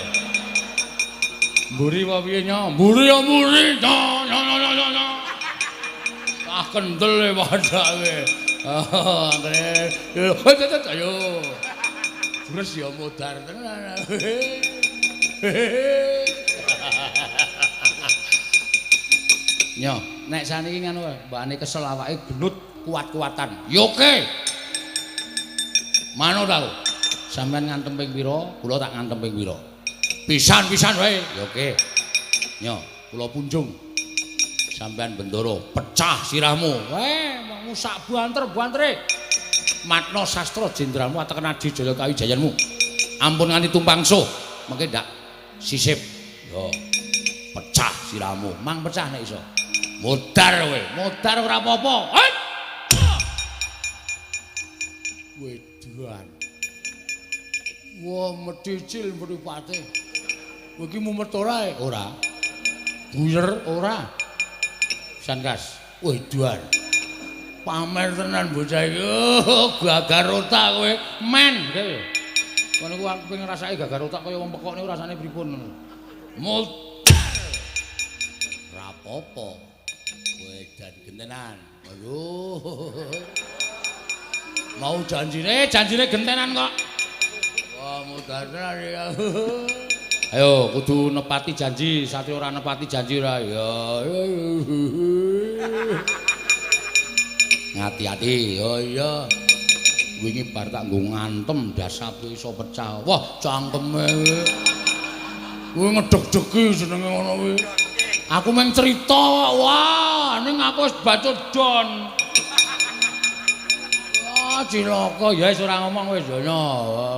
Mburi apa piye nyo? Mburi ya mburi. Nyo nyo nyo nyo nyo. Ah kendel e padake. Ah, ngene. Ayo. Jures ya modar tenan. Nyo, nek saniki ngono mbakane kesel awake gelut kuat-kuatan. Ya oke. Manut aku. Sampeyan ngantem ping pira, kula tak ngantem ping pira. Pisan-pisan wae. Ya oke. Nyo, kula punjung. Sampeyan bendara pecah sirahmu. Weh, mung sak banter-bantere. Matna sastra jenderalmu ateken Adi Jaya Kawijayanmu. Ampun nganti tumpang suh, mengke ndak sisip. Yo. Pecah sirahmu, mang pecah nek iso. Modar kowe, modar ora apa-apa. Weduan. Wah, medhicil mripate. Kowe iki mumet ora? Ora. Buyer ora. Pisan kas. Weduan. Pamer tenan bocah iki. Oh, gagar otak kowe. Men kowe. Kono ku aku pengen ngrasake gagar otak kaya wong pekok niku rasane pripun ngono. Modar. Ora apa-apa. Kowe dan gentenan. Aduh. Mau janjine, janjine gentenan kok. Wah, modar tenan ya. Ayo kudu nepati janji, satria ora nepati janji ora. Ya. Ngati-ati. Oh iya. Wingi bar tak nggo ngantem dasape iso pecah. Wah, cangkeme. Kuwi ngedeg-degi jenenge ngono kuwi. Aku mung crita, wah, ning aku wis bacut don. Wah, cilaka ya wis ora ngomong wis ya,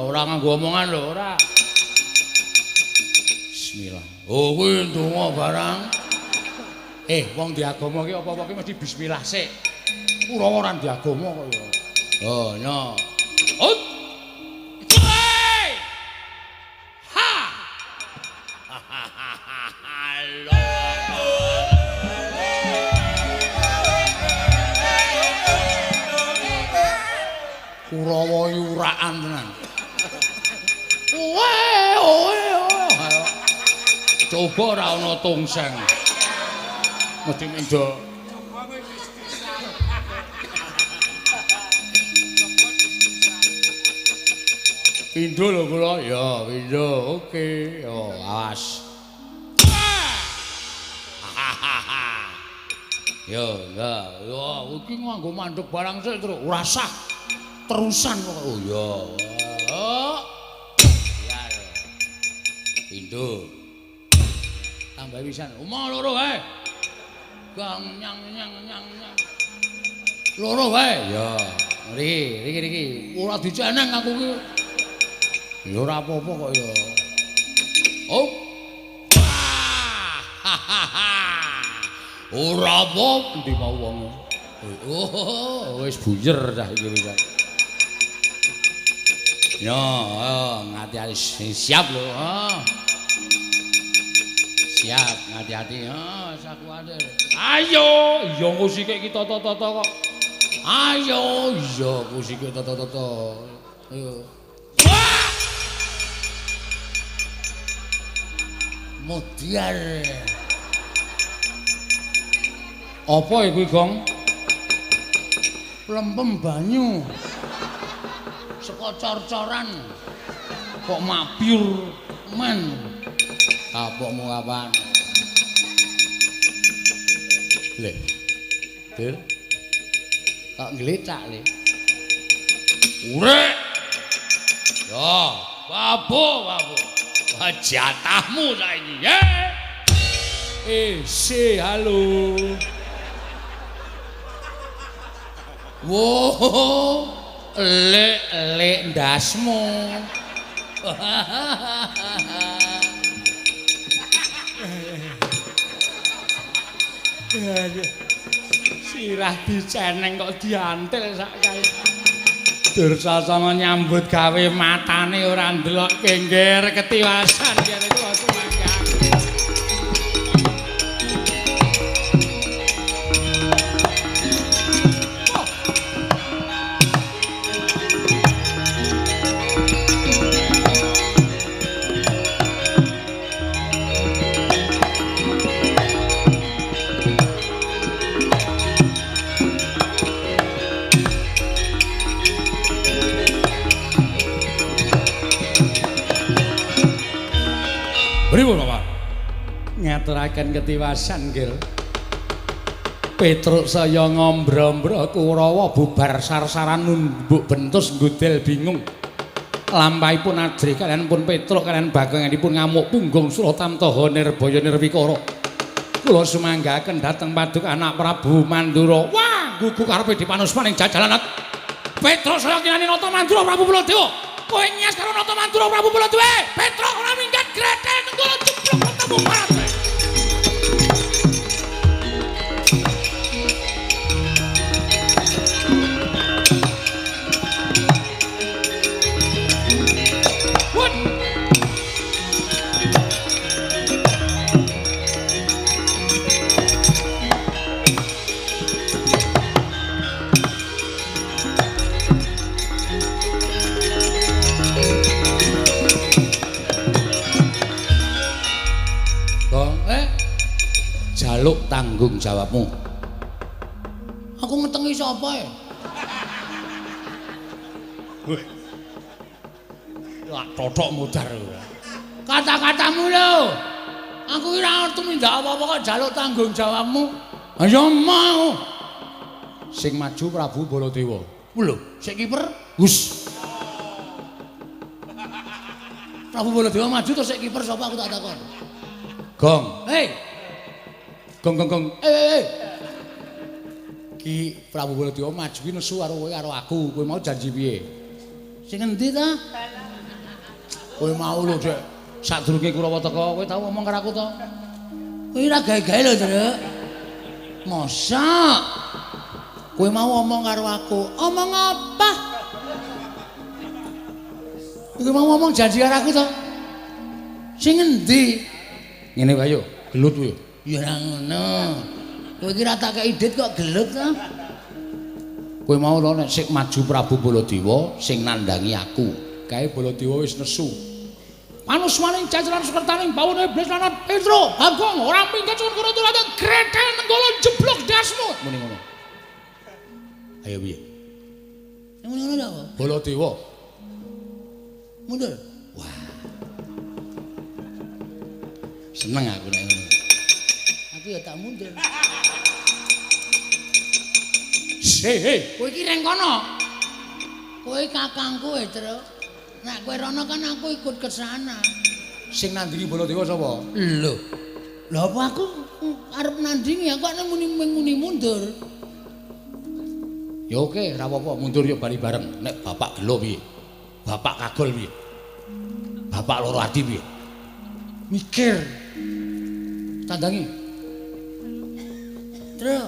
ora nganggo omongan lho, ora. Bismillah. Oh, kuwi ndonga barang. Wong di agama ki apa-apa ki mesti bismillah sik. Kurawa ora di agama kok ya. Oh, nyo. Ut. Ha. Kurawa yuraan tenan. Owe, owe, owe. Coba ora ana tongseng. Mesti mendo. Pindho lho kula. Ya, pindho. Oke. Yo, awas. Yo, enggak. Yo, iki nganggo mandek barang sik terus ora sah. Terusan kok. Oh iya. Oh. Ya. Pindho. Tambah pisan. Omah loro wae. Gang nyang nyang nyang nyang. Loro wae. Ya. Riki, riki riki. Ora diceneng aku ki. Ya ora apa-apa kok ya. Oh. Ora apa endi mau wong. Oh, wis buyer cah iki wis. Yo, ngati-ati siap lho. Siap, ngati-ati. Ha, sakuwate. Ayo, iya engko sikik iki tata-tata kok. Ayo, iya engko sikik tata-tata. Ayo. Mudiar. Apa iku, Gong? Lempem banyu. Saka cor-coran. Kok mabyur men. Kapokmu kapan? Le. Dul. Kok nglecak le. Urek. Yo, babu, babu. Wah, jatahmu saiki, ye. Si, halo. Wo, lek-lek ndasmu. Sirah diceneng kok diantil sak kae. Dursasana nyambut gawe matane ora ndelok kengger ketiwasan kene kula sumangga. Pripun, Bapak? Ngaturaken ketiwasan, Gil. Petruk saya ngombro-ombro Kurawa bubar sar-saran numbuk bentus nggudel bingung. Lampahipun ajrih kalian pun Petruk kalian bagonganipun ngamuk punggung Suratamtaha Nirbaya Nirwikara. Kula sumanggaken dhateng paduk anak Prabu Mandura. Wah, gugu karepe dipanusmaning jajalan. Petruk saya kinani Nata Mandura Prabu Baladewa. Kowe nyas karo Nata Mandura Prabu Baladewa. Petruk ora minggat gretel nenggala jeblok ketemu parat. Jaluk tanggung jawabmu. Aku ngetengi sapa ya? Wah, totok mudar. Kata-katamu lho. Aku ora tumindak apa-apa kok jaluk tanggung jawabmu. Ayo mau. Sing maju Prabu Baladewa. Lho, sik kiper? Hus. Prabu Baladewa maju terus sik kiper sapa aku tak takon. Gong. Hei. Gong gong gong. Eh. Ki Prabu Baladewa maju ki nesu karo kowe karo aku. Kowe mau janji piye? Sing endi ta? Kowe mau lho, Dek. Sadurunge Kurawa teka, kowe tau ngomong karo aku to? Kowe ora gawe-gawe lho, Truk. Mosok? Kowe mau ngomong karo aku. Omong apa? Kowe mau ngomong janji karo aku to? Sing endi? Ngene wae yo, gelut kowe. Ya ora ngono. Kowe iki ora tak kei dit kok gelut to? Kowe mau lho nek sik maju Prabu Baladewa sing nandhangi aku. Kae Baladewa wis nesu. Manusmaning jajaran sekertaning bawon iblis lan Petro, Bagong ora minggat cuwun karo turate gretel nenggala jeblok dasmu. Muni ngono. Ayo piye? Muni ngono apa? Baladewa. Mundur. Wah. Seneng aku nek ngono. Aku ya tak mundur. He, Kowe iki reng kono. Kowe kakangku e, Tru. Nek kowe rono kan aku ikut ke sana. Sing nandingi Baladewa sapa? Lho. Lha apa aku arep nandingi aku nek muni mundur. Ya oke, ora apa-apa, mundur ya bali bareng. Nek bapak gelo piye? Bapak kagol piye? Bapak loro ati piye? Mikir. Tandangi. Tru.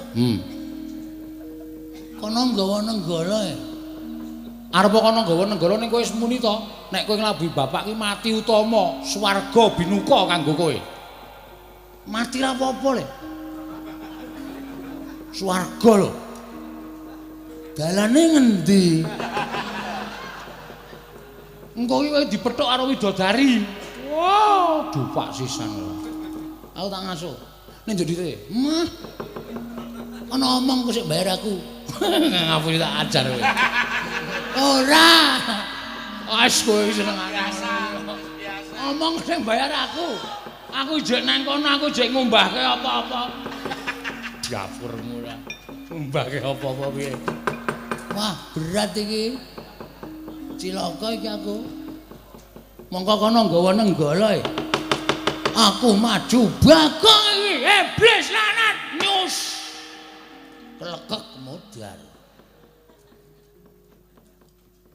Kono nggawa nenggala e. Arep kono nggawa nenggala ning kowe wis muni to. Nek kowe nglabuhi bapak ki mati utama, swarga binuka kanggo kowe. Mati ra apa-apa le. Swarga lho. Dalane ngendi? Engko iki kowe dipethuk karo widodari. Wow, dupak sisan. Aku tak ngasuh. Ning njur dite. Mah. Ana omong kok sik bayar aku. Ngapusi tak ajar kowe. Ora. Wes kowe iki seneng biasa. Biasa. Omong sing bayar aku. Aku ijek nang kono, aku ijek ngumbahke apa-apa. Dapurmu ora. Ngumbahke apa-apa piye? Wah, berat iki. Cilaka iki aku. Mongko kono nggawa nenggala e. Aku maju Bagong iki. Iblis laknat nyus. Klekek modar.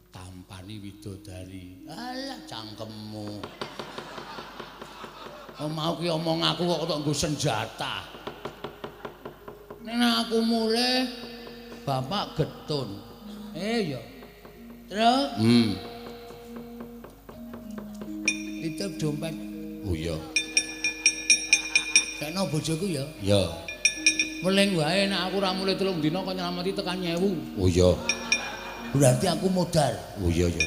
Tampani widodari. Alah cangkemmu. Oh, mau ki omong aku kok tok nggo senjata. Nek aku mulih bapak getun. Ya. Terus? Titip dompet. Oh iya. Kena bojoku ya. Iya. Weling wae nek aku ora mulih 3 dina kok nyelameti tekan 1000. Oh iya. Berarti aku modal. Oh iya ya.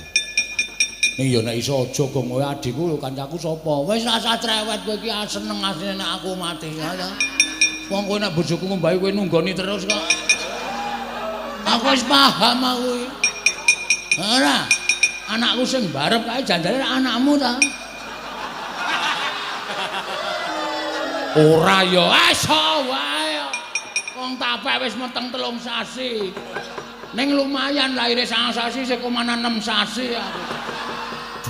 Ning ya nek iso aja gong kowe adikku lho kancaku sapa? Wis rasa cerewet kowe iki seneng asline nek aku mati ya ta. Wong kowe nek bojoku ngombahi kowe nunggoni terus kok. Aku wis paham aku iki. Ora. Anakku sing barep kae janjane anakmu ta. Ora ya, iso wae. Wong tapek wis meteng 3 sasi. Ning lumayan lahire 9 sasi sik 6 sasi aku.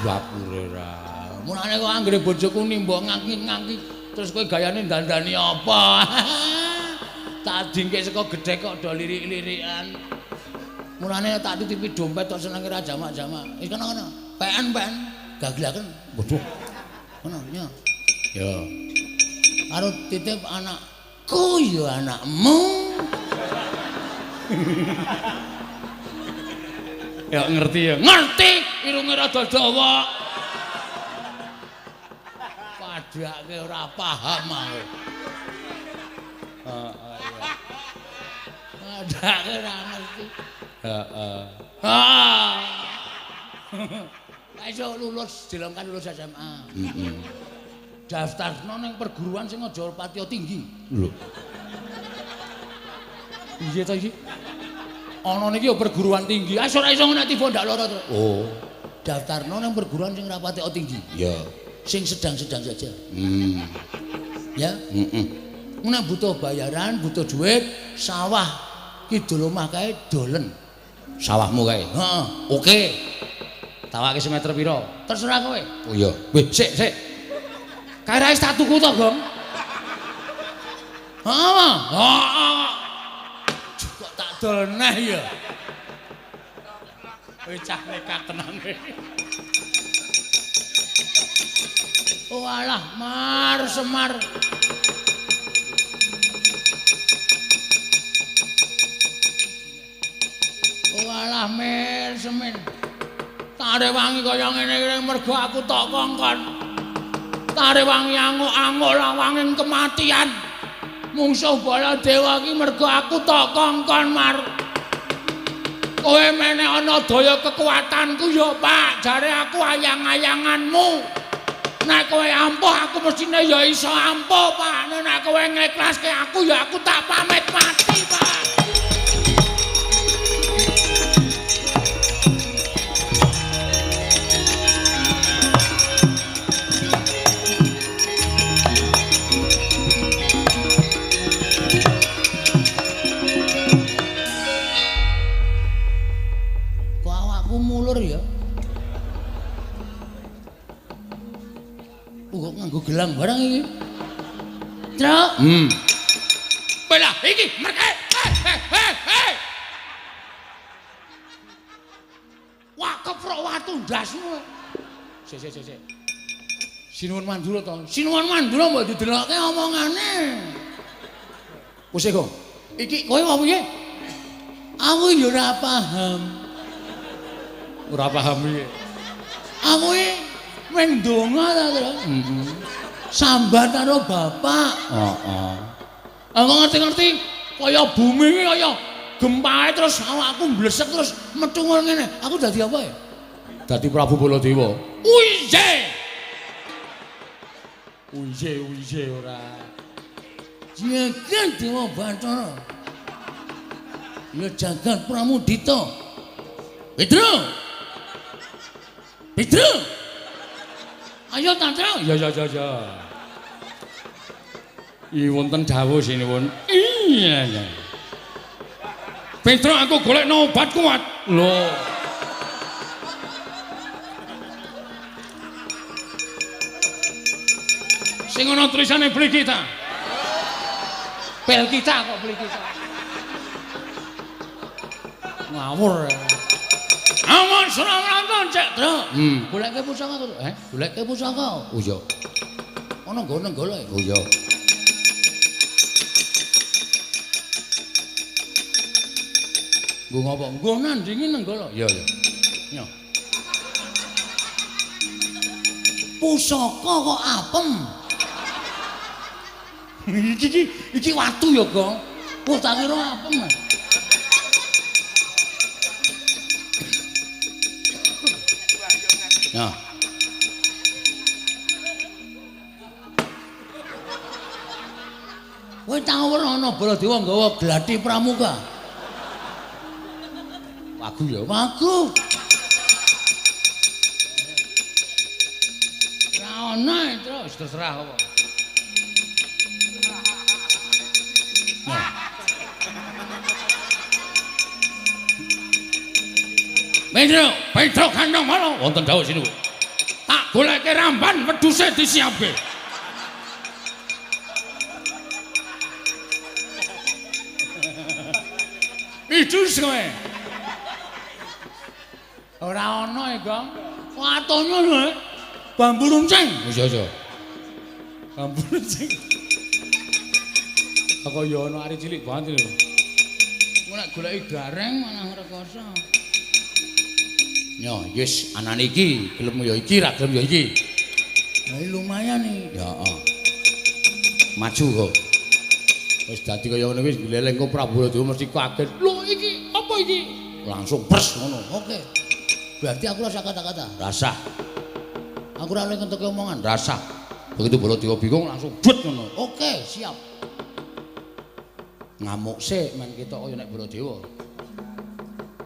Dapure ra. Mulane kok anggere bojoku nimbok ngangki-ngangki terus kowe gayane dandani apa? Tak dingke saka gedhe kok do lirik-lirikan. Mulane tak titipi dompet tok senenge ra jamak-jamak. Wis kono-kono. PN-PN gaglaken. Waduh. Kono nya. Ya. Karo titip anakku ya anakmu. Ya ngerti ya. Ngerti, irunge rada dawa. Padake ora paham aku. Heeh iya. Padake ora ngerti. Heeh. Ha. Iso lulus dilongkan lulus SMA. Heeh. Daftarno ning perguruan sing aja patiya tinggi. Lho. Piye ta iki? Ana niki ya perguruan tinggi. Ah ora iso nek tiba ndak lara to. Oh. Daftarno ning perguruan sing ora patiya tinggi. Iya. Sing sedang-sedang saja. Ya. Heeh. Nek butuh bayaran, butuh duit, sawah kidul omah kae dolen. Sawahmu kae. Heeh. Oke. Tawake semeter pira? Terserah kowe. Oh iya. Weh, sik, sik. Kae ra wis tak tuku to, Gong? Heeh. Heeh. Kok tak dol neh ya. Kowe cah nekat tenan. Oh alah, Mar Semar. Oh alah, Mir Semin. Tak rewangi kaya ngene iki mergo aku tok kongkon. Tak rewangi anguk-anguk lawanging kematian. Mungsuh Baladewa iki mergo aku tok kongkon, Mar. Kowe meneh ana daya kekuatanku ya, Pak. Jare aku ayang-ayanganmu. Nek kowe ampuh aku mestine ya iso ampuh, Pak. Nek kowe ngekhlaske aku ya aku tak pamit mati, Pak. Awakku mulur ya. Kok nganggo gelang barang iki. Truk. Belah iki merke. Hei. Wah, keprok watu ndasmu. Sik sik sik. Sinuwun Mandura to. Sinuwun Mandura mbok didelokke omongane. Wis e, Gong. Iki kowe apa piye? Aku ya ora paham. Ora paham piye? Aku iki mung ndonga ta, Tru. Heeh. Sambat karo bapak. Heeh. Aku ngerti-ngerti kaya bumi iki kaya gempae terus awakku mblesek terus metu ngene. Aku dadi apa ya? Dadi Prabu Baladewa. Uye. Uye uye ora. Jagat Dewa Bathara. Ya jagat Pramudita. Petro. Petro. Ayo Tantro. Ya ya ya ya. I wonten dawuh sinuwun. Iya iya. Petro aku golekno obat kuat. Lho. Sing ana tulisane beli kita. Bel kita kok beli kita. Ngawur. Aman surang cek, Tru. Goleke pusaka to. Goleke pusaka. Oh iya. Ana nggone golek. Oh iya. Nggo ngopo? Nggo nandingi Nenggala. Iya iya. Nyo. Pusaka kok apem. Iki watu ya, Gong. Wah, tak kira apem. Nah. Kowe tau ora ana Baladewa nggawa gladi pramuka? Wagu ya, wagu. Ora ana terus terserah apa. Nah. Petro, Petro kandang mana? Wonten dawuh sinuwun. Tak goleke ramban wedhuse disiapke. Idus kowe. Ora ana e, Gong. Watone lho. Bambu runcing. Wis aja. Bambu runcing. Kok ya ana ari cilik banget lho. Engko nek goleki gareng malah rekoso. Yo, yes, anane iki, gelem ya iki, ra gelem ya iki. Lah lumayan iki. Ya, heeh. Maju kok. Wis dadi kaya ngono wis gleleng kok Prabu Baladewa mesti kaget. Lho iki apa iki? Langsung pers ngono. Oke. Berarti aku rasa kata-kata. Rasa. Aku ora oleh ngentuke omongan. Rasa. Begitu Baladewa bingung langsung but ngono. Oke, siap. Ngamuk sik men ketok kaya nek Baladewa.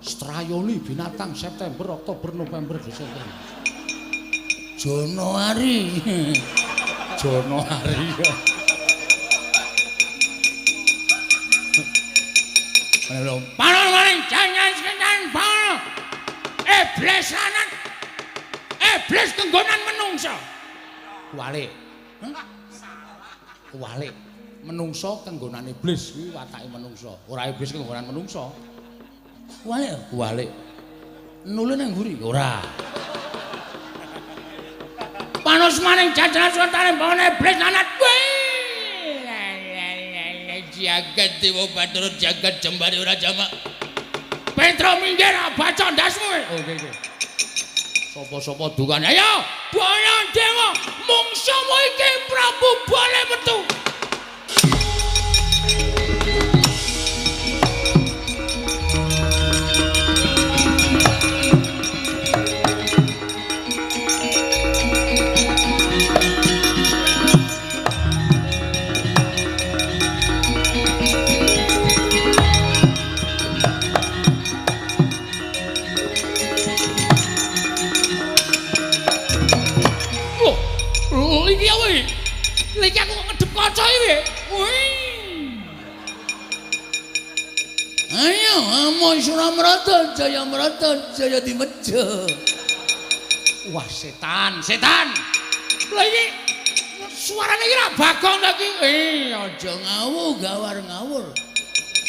Strayoli binatang September, Oktober, November, Desember. Januari. Januari. Panon jangan sekencan panon. Iblis lanang. Iblis kenggonan menungso. Kuwalik. Kuwalik. Menungso kenggonan iblis kuwi watake menungso. Ora iblis kenggonan menungso. Kuwalik, kuwalik. Nule nang mburi? Ora. Panos maning jajaran suwentane bangun iblis lanat. Jagat Dewa Bathara jagat jembare ora jamak. Petro minggir baca ndasmu. Oke oke. Sapa-sapa dukane. Ayo, Baladewa, mungsuhmu iki Prabu Bale metu. Iki apa iki? Iki aku ngedep kaca Namo Suramrata Jayamrata Jaya Dimeja. Wah setan, setan. Lha iki suarane iki ra Bagong ta iki? Aja ngawur, gawar ngawur.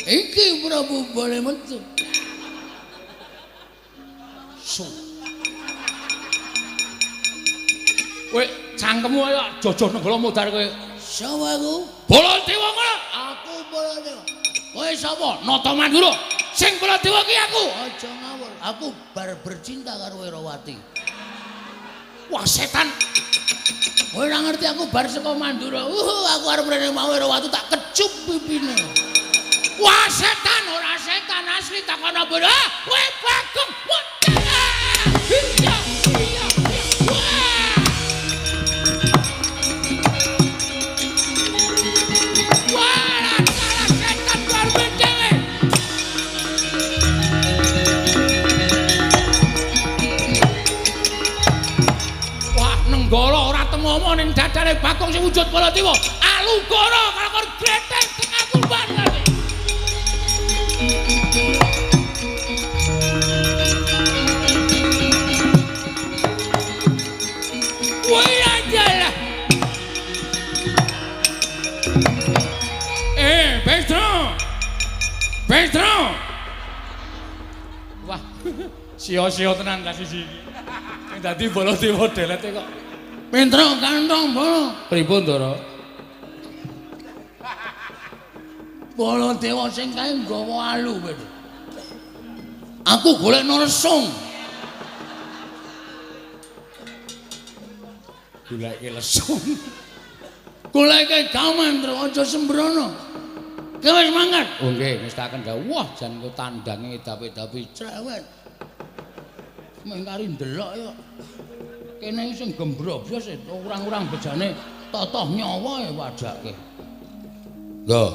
Iki Prabu Bale metu. Su. Kowe cangkemmu ayo jojoh Nenggala modar kowe. Sapa aku? Baladewa ngono. Aku Baladewa. Kowe sapa? Nata Mandura. Sing Baladewa ki aku. Aja ngawur. Aku bar bercinta karo Wirawati. Wah setan. Kowe ora ngerti aku bar saka Mandura. Aku arep rene mau Wirawati tak kecup pipine. Wah setan, ora setan asli takono bodoh. Kowe Bagong. Iya, iya, wah. Wah, salah setan karepe dhewe. Wah, Nenggala ora temomo ning dadane Bagong sing wujud Baladewa. Alugara karo gletek tengah kurban. Petro. Wah, sia-sia tenan ta siji iki. Sing dadi Baladewa delete kok. Petro kantong bolo. Pripun, Ndara? Baladewa sing kae nggawa alu, Petro. Aku golekno lesung. Goleke lesung. Goleke gaman, Tru, aja sembrono. Kowe wis mangkat. Oh nggih, mestakaken dawuh. Wah, jan kok tandange dapi-dapi cerewet. Mung kari ndelok ya. Kene iki sing gembrobyos orang-orang bejane totoh nyawa ya wadake. Lho.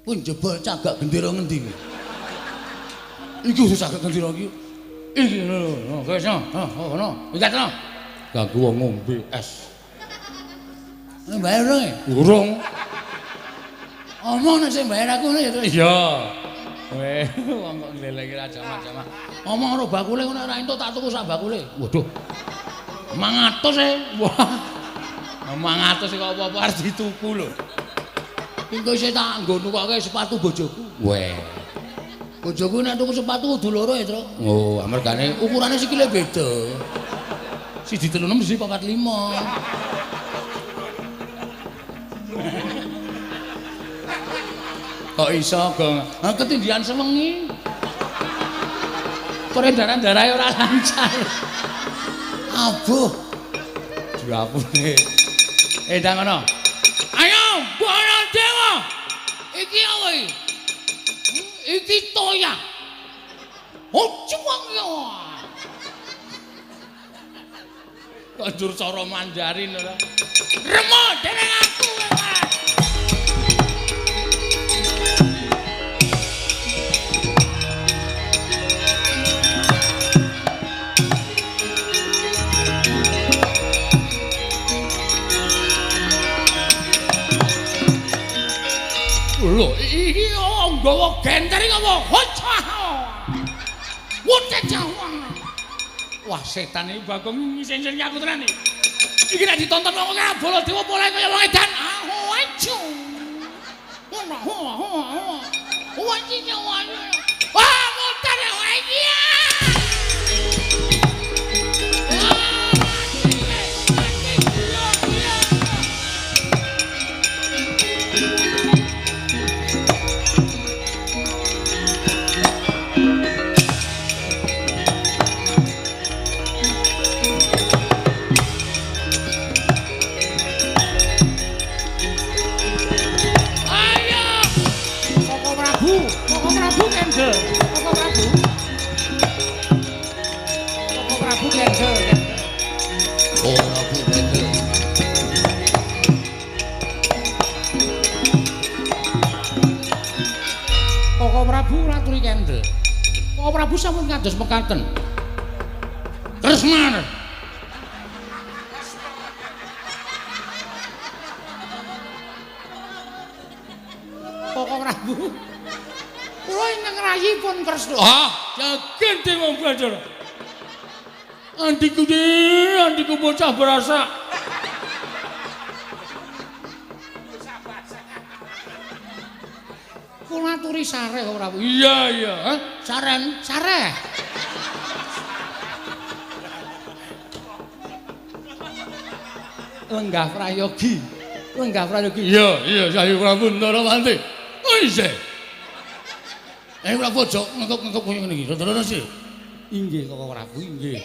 Pun jebol cagak gendera ngendi iki? Iki khusus cagak gendera iki. Iki lho, wis no, ngono. Iki no. Ganggu wong ngombe es. Bayar urung? Urung. Omong nek sing bayar aku ngono ya, Tru. Iya. Weh, wong kok ngleleki ra jamak-jamak. Omong karo bakule ngono ora entuk tak tuku sak bakule. Waduh. 500 e. Wah. 500 kok apa-apa arep dituku lho. Engko isih tak nggo nukoke sepatu bojoku. Weh. Bojoku nek tuku sepatu kudu loro ya, Tru. Oh, amargane ukurane sikile beda. Siji 36, siji 45. Kok iso, Gong? Ha ketindihan sewengi. Peredaran darahe ora lancar. Abuh. Diapune. Ndang ngono. Ayo, Baladewa. Iki apa iki? Iki toya. Oh, cuwang ya. Kok njur cara Mandarin ora? Remo dereng aku kowe. Lho, iki nggawa genter iki apa? Hocah. Wah, setan iki Bagong ngisin-isin aku tenan iki. Iki nek ditonton wong ora Baladewa polahe kaya wong edan. Ah, wajo. Wah, mutar wae iki. Koko Prabu sampun kados mekaten. Kresna. Koko Prabu. rayipun Kresna. Ah, yakin te wong belajar. Andiku andiku bocah berasa. Kula aturi sareh kok Prabu. Iya iya, hah? Saren, sareh. Lenggah prayogi. Lenggah prayogi. Iya, iya, saya Prabu Ndarawati. Oh isih. Prabu aja ngekep-ngekep koyo ngene iki. Rada-rada sih. Inggih Koko Prabu, inggih.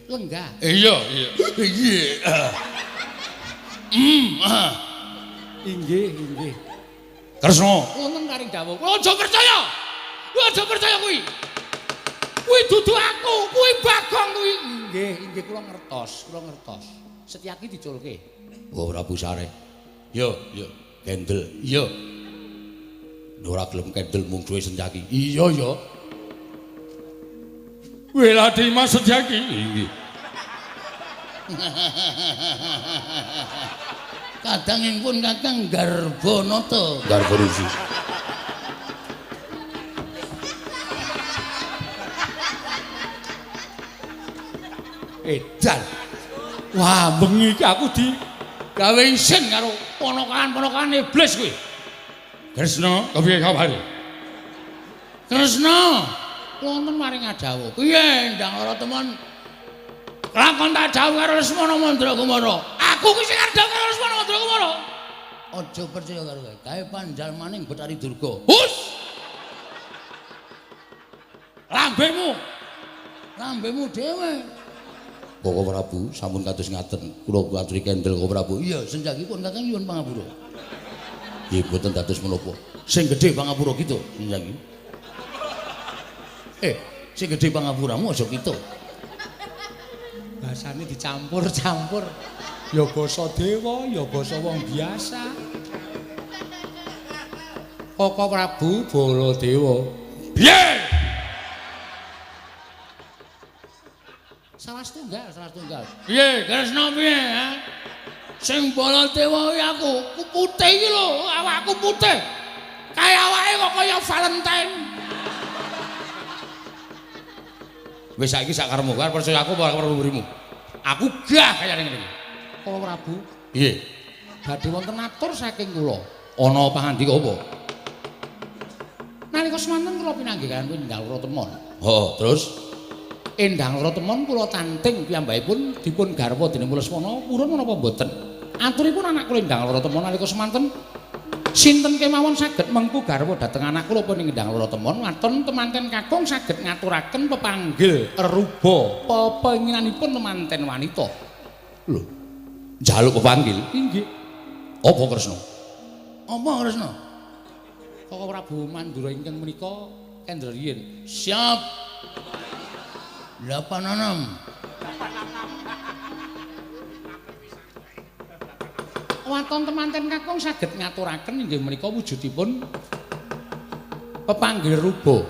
Lenggah. Iya, iya. Iya. Inggih, inggih. Kresna, wonten karing dawuh. Kowe aja percaya. Kowe aja percaya kuwi. Kuwi dudu aku, kuwi Bagong kuwi. Inggih, inggih kula ngertos, kula ngertos. Setyaki diculke. Oh, Prabu Sareh. Yo, yo, kendel. Iya. Ora gelem kendel mungsuhe Setyaki. Iya, ya. Weladi Mas Setyaki. Inggih. Kadangipun Kakang Garbanata. Garbarisi. Edan. Wah, bengi iki aku di gawe isin karo ponakan-ponakan iblis kuwi. Kresna, kepiye kabare? Kresna, wonten maring adawuh. Piye ndang ora temen? Lakon tak dawuh karo Lesmana Mandra Kumara. Aku ki sing arep karo Lesmana Mandra Kumara. Aja percaya karo kowe. Gawe panjalmaning Bathari Durga. Hus. Lambemu. Lambemu dhewe. Koko Prabu sampun kados ngaten. Kula aturi kendel Koko Prabu. Iya, senjakipun Kakang nyuwun pangapura. Nggih mboten dados menapa. Sing gedhe pangapura kita, senjaki. Sing gedhe pangapuramu aja kita. Bahasane dicampur-campur. Ya basa dewa, ya basa wong biasa. Koko Prabu Baladewa. Piye? Salah setunggal, salah setunggal. Piye, Kresna piye, ha? Sing Baladewa kuwi aku, ku putih iki lho, awakku putih. Kaya awake kok kaya Valentine. Wis saiki sak karepmu, arep percaya aku apa arep mburimu? Aku gah kaya ngene iki. Koko Prabu, piye? Badhe wonten atur saking kula. Ana pangandika apa? Nalika semanten kula pinanggih kaliyan Endang Loro Temon. Heeh, terus Endang Loro Temon kula tanting piyambakipun dipun garwa dening Lesmana purun menapa mboten? Aturipun anak kula Endang Loro Temon nalika semanten sinten kemawon saged mengku garwa dhateng anak kula punika Endang Loro Temon waton temanten kakung saged ngaturaken pepanggil ruba pepenginanipun temanten wanita. Lho, njaluk pepanggil? Inggih. Apa Kresna? Apa Kresna? Koko Prabu Mandura ingkang menika kendel riyin. Siap. 86. Waton temanten kakung saged ngaturaken inggih menika wujudipun pepanggil ruba.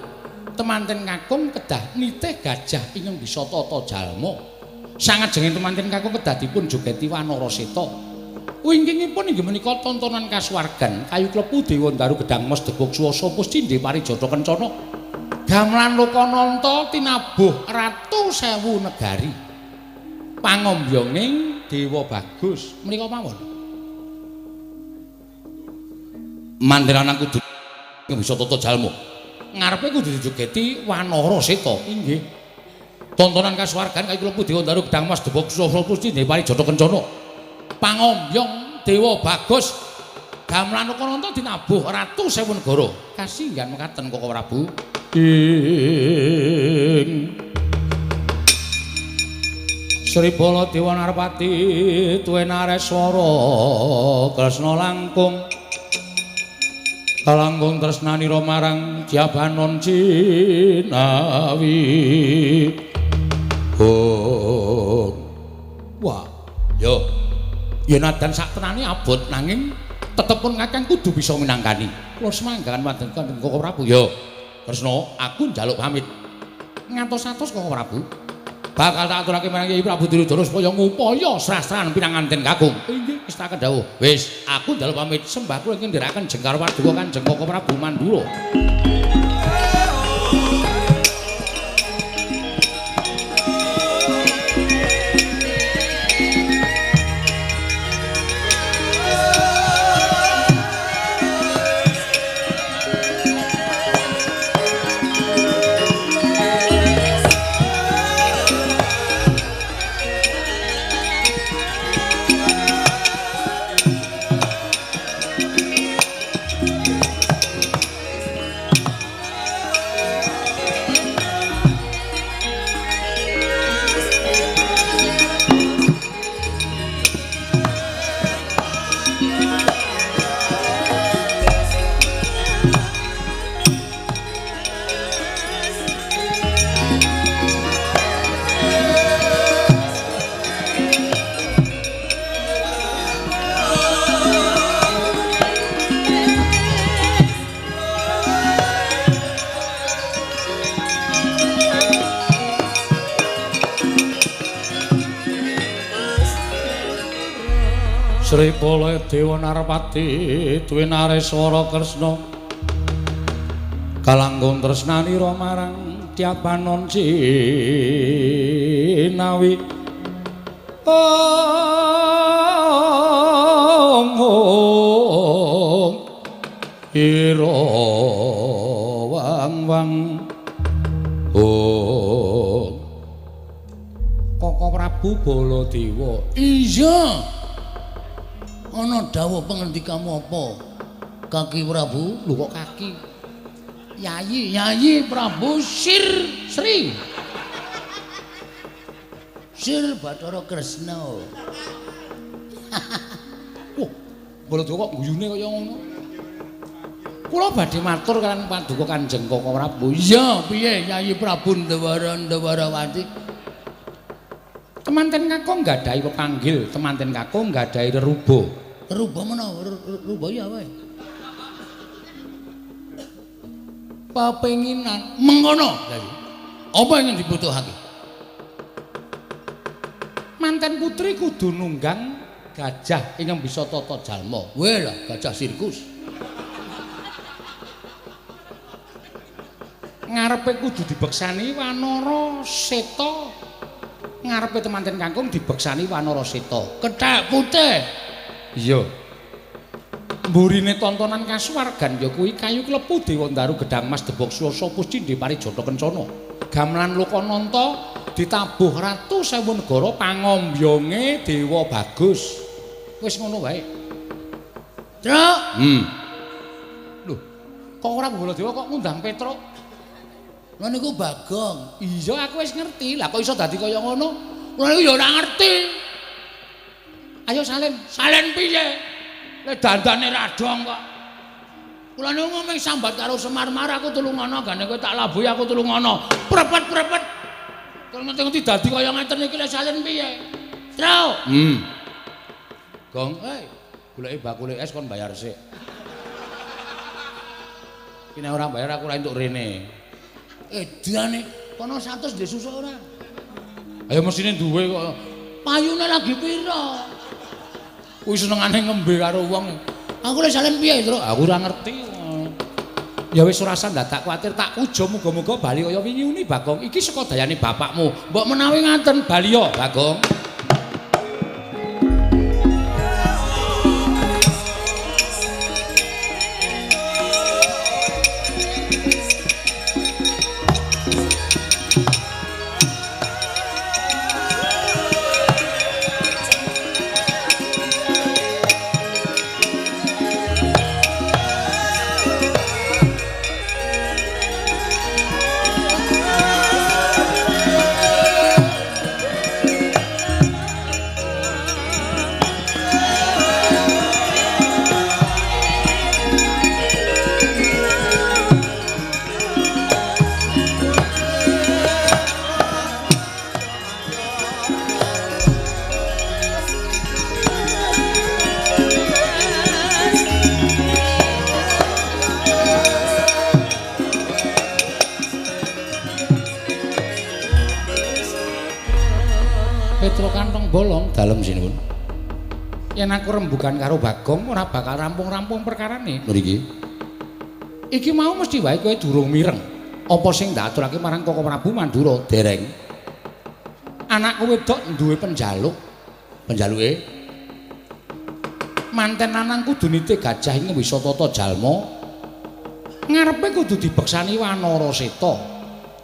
Temanten kakung kedah nitih gajah ingkang bisa tata jalma. Sangajenge temanten kakung kedah dipun jogeti wanara seta. Wingkingipun inggih menika tontonan kasuwargan kayu klepu dewa ndaru gedang mas debog swasa puscindhe parijata kencana. Gamelan Lokananta tinabuh ratu sewu negari. Pangombyonging Dewa Bagus menika mawon. Manten lanang kudu bisa tata jalma. Ngarepe kudu dijogeti wanara seta. Inggih. Tontonan kasuwargan kayu klepu dewa ndaru gedang mas debog swasa puscindhe parijata kencana. Pangombyong Dewa Bagus gamelan Lokananta dinabuh ratu sewu negara. Kasinggihan mekaten Koko Prabu. Ing Sri Baladewa Narpati tuwe nareswara Kresna langkung kalangkung tresnanira marang Jabanon Cinawi. Oh. Wah, yo. Ya nadan sak tenane abot nanging tetepun kakang kudu bisa minangkani. Kula semanggahan wonten Kanjeng Koko Prabu. Yo. Kresna, aku njaluk pamit. Ngantos-atos Koko Prabu. Bakal tak aturake marang Kyai Prabu Duryudana supaya ngupaya srasran pinanganten kakung. Inggih, kestaken dawuh. Wis, aku njaluk pamit. Sembah kula ingkang ndherekaken jengkar paduka Kanjeng Koko Prabu Mandura. Sri Baladewa Narpati Dwinareswara Kresna kalangkung tresnanira marang Tyapanon Cinawi. Om om ira wang wang om. Koko Prabu Baladewa. Iya. Ana dawuh pangendikamu apa? Kaki Prabu? Lho kok kaki? Yayi, Yayi Prabu Sir Sri. Sir Bathara Kresna. Wah, Baladewa kok guyune kaya ngono. Kula badhe matur kaliyan paduka Kanjeng Koko Prabu. Iya, piye Yayi Prabu Ndawara Ndawarawati? Temanten kakung nggadahi pepanggil, temanten kakung nggadahi reruba. Reruba menawa reruba ya wae. Pepenginan mengkono. Apa ingin dibutuhake? Manten putri kudu nunggang gajah ingkang bisa tata jalma. Weh lah, gajah sirkus. Ngarepe kudu dibeksani Wanara Seta. Ngarepe temanten kakung dibeksani Wanara Seta. Kethek putih. Iya. Mburine tontonan kasuwargan ya kuwi kayu klepu Dewa Ndaru Gedhang Mas Debok Swasa Puscindhe Parijata Kencana. Gamelan Lokananta ditabuh Ratu Sewu Negara pangombyonge Dewa Bagus. Wis ngono wae. Truk. Lho, kok ora Baladewa kok ngundang Petruk? Lha niku Bagong. Iya, aku wis ngerti. Lah kok iso dadi kaya ngono? Lha niku ya ora ngerti. Ayo salin. Salin piye? Le dandane radong kok. Kula niku ngomong sambat karo Semar Mar aku tulungono gane kowe tak labuhi aku tulungono. Prepet-prepet. Kalau ngerti-ngerti dadi kaya ngeten iki le salin piye? Truk. Gong, goleki bakule es kon bayar sik. Iki nek ora bayar aku ora entuk rene. Edane kono 100 ndek susuk ora? Ayo mesine duwe kok. Payune lagi pira? Kuwi senengane ngembe karo wong. Aku lek salin piye, Truk? Aku ora ngerti. Ya wis ora usah ndadak kuwatir, tak ujo muga-muga bali kaya wingi uni Bagong. Iki saka dayane bapakmu. Mbok menawi ngaten bali yo, Bagong. Petro kantong bolong dalem sinuwun. Yen aku rembugan karo Bagong ora bakal rampung-rampung perkarane. Mriki. Iki mau mesti wae kowe durung mireng. Apa sing ndak aturake marang Koko Prabu Mandura? Dereng. Anakku wedok duwe penjaluk. Penjaluke manten lanang kudu nitih gajah ing wisa tata jalma. Ngarepe kudu dibeksani Wanara Seta.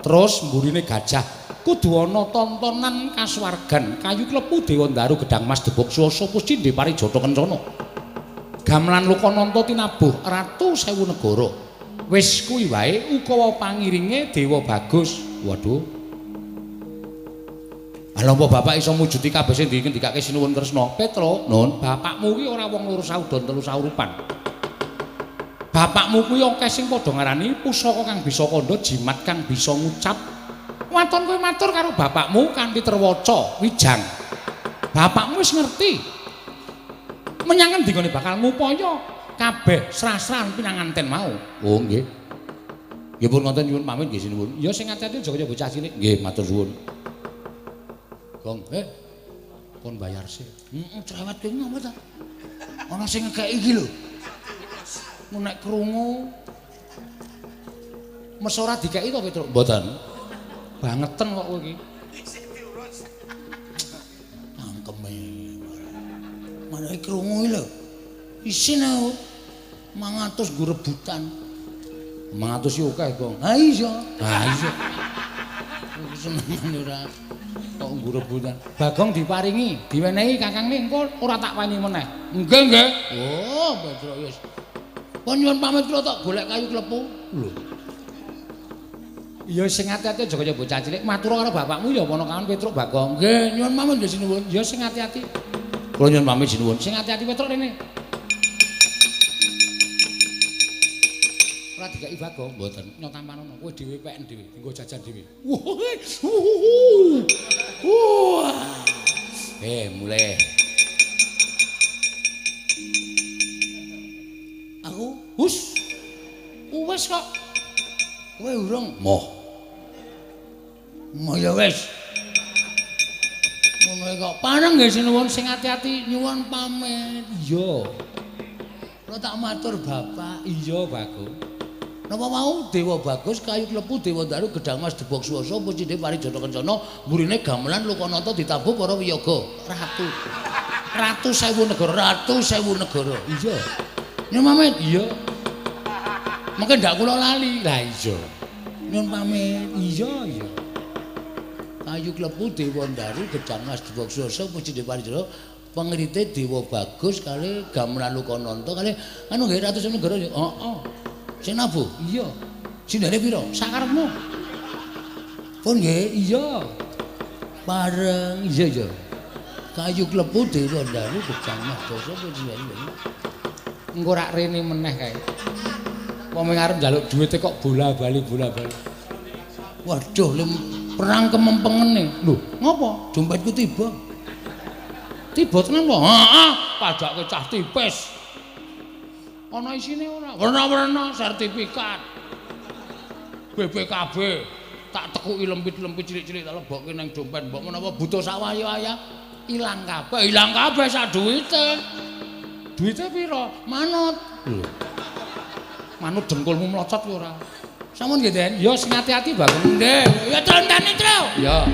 Terus mburine gajah kudu ana tontonan kasuwargan kayu klepu Dewa Ndaru Gedhang Mas Debok Swasa Puscindhe Parijata Kencana. Gamelan Lokananta tinabuh Ratu Sewu Negara. Wis kuwi wae ukawa pangiringe Dewa Bagus. Waduh. Lha apa bapak iso mujudi kabeh sing dingendikake Sinuwun Kresna? Petro, Nun, bapakmu kuwi ora wong loro saudon telu saurupan. Bapakmu kuwi akeh sing padha ngarani pusaka kang bisa kandha, jimat kang bisa ngucap. Waton kowe matur karo bapakmu kanthi terwaca wijang. Bapakmu wis ngerti. Menyang endi gone bakal ngupaya kabeh srah-srahan pinanganten mau. Oh nggih. Nggih pun ngoten nyuwun pamit nggih sinuwun. Ya sing ati-ati aja kaya bocah cilik. Nggih matur suwun. Gong, Kon bayar sik. Heeh, cerewet kowe ngopo ta? Ana sing ngekeki iki lho. Nek krungu mes ora dikeki to Petruk? Mboten. Bangeten kok kowe iki. Cangkeme. Manake krungu iki lho. Isin aku. 500 nggo rebutan. 500 iki akeh, Gong. Ha iya. Ha iya. Iki senengane ora kok nggo rebutan. Bagong diparingi, diwenehi kakangne engko ora tak weni meneh. Nggih, nggih. Oh, Petruk wis. Pun nyuwun pamit kula tok golek kayu klepu. Lho. Ya sing ati-ati aja kaya bocah cilik. Matur karo bapakmu ya ponakan Petruk Bagong. Nggih, nyuwun pamit nggih sinuwun. Ya sing ati-ati. Kula nyuwun pamit sinuwun. Sing ati-ati Petruk rene. Ora dikeki Bagong, mboten. Nyotampanono kowe dhewe peken dhewe, nggo jajan dhewe. Wah. Mulai. Aku hus. Wis kok. Kowe urung? Moh. Moh ya wis. Ngono kok. Pareng nggih sinuwun sing ati-ati nyuwun pamit. Iya. Kula tak matur Bapak. Iya, Bagong. Napa mau Dewa Bagus kayu klepu Dewa Daru Gedang Mas Debok Swasa pucine Parijata Kencana mburine gamelan Lokanata ditabuh para wiyaga. Ratu. Ratu sewu negara, ratu sewu negara. Iya. Nyuwun pamit. Iya. Mengke ndak kula lali. Lah iya. Nyuwun pamit. Iya, iya. Kayu klepu Dewa Daru Gedang Mas Debok Swasa pucine Parijata pengrite Dewa Bagus kali gamelan Lokanata kali anu nggih ratu sewu negara. Heeh. Sing nabuh? Iya. Sindene pira? Sakarepmu. Pun nggih? Iya. Pareng. Iya, iya. Kayu klepu Dewa Daru Gedang Mas Dasa pujian. Engko rak rene meneh kae. Wong arep njaluk duwite kok bola-bali bola-bali. Waduh, perang kemempengene. Lho, ngopo? Dompetku tiba. Tiba tenan po? Heeh, padake cah tipis. Ana isine ora? Werna-werna sertifikat. BPKB tak tekuki lempit-lempit cilik-cilik tak lebokke nang dompet. Mbok menawa butuh sak waya-waya ilang kabeh, ilang kabeh sak duwite. Duwite pira? Manut. Lho. Manut dengkulmu mlocot kowe ora? Sampun nggih, Den. Ya sing ati-ati Bagong. Nggih. Ya tontane, Tru. Ya.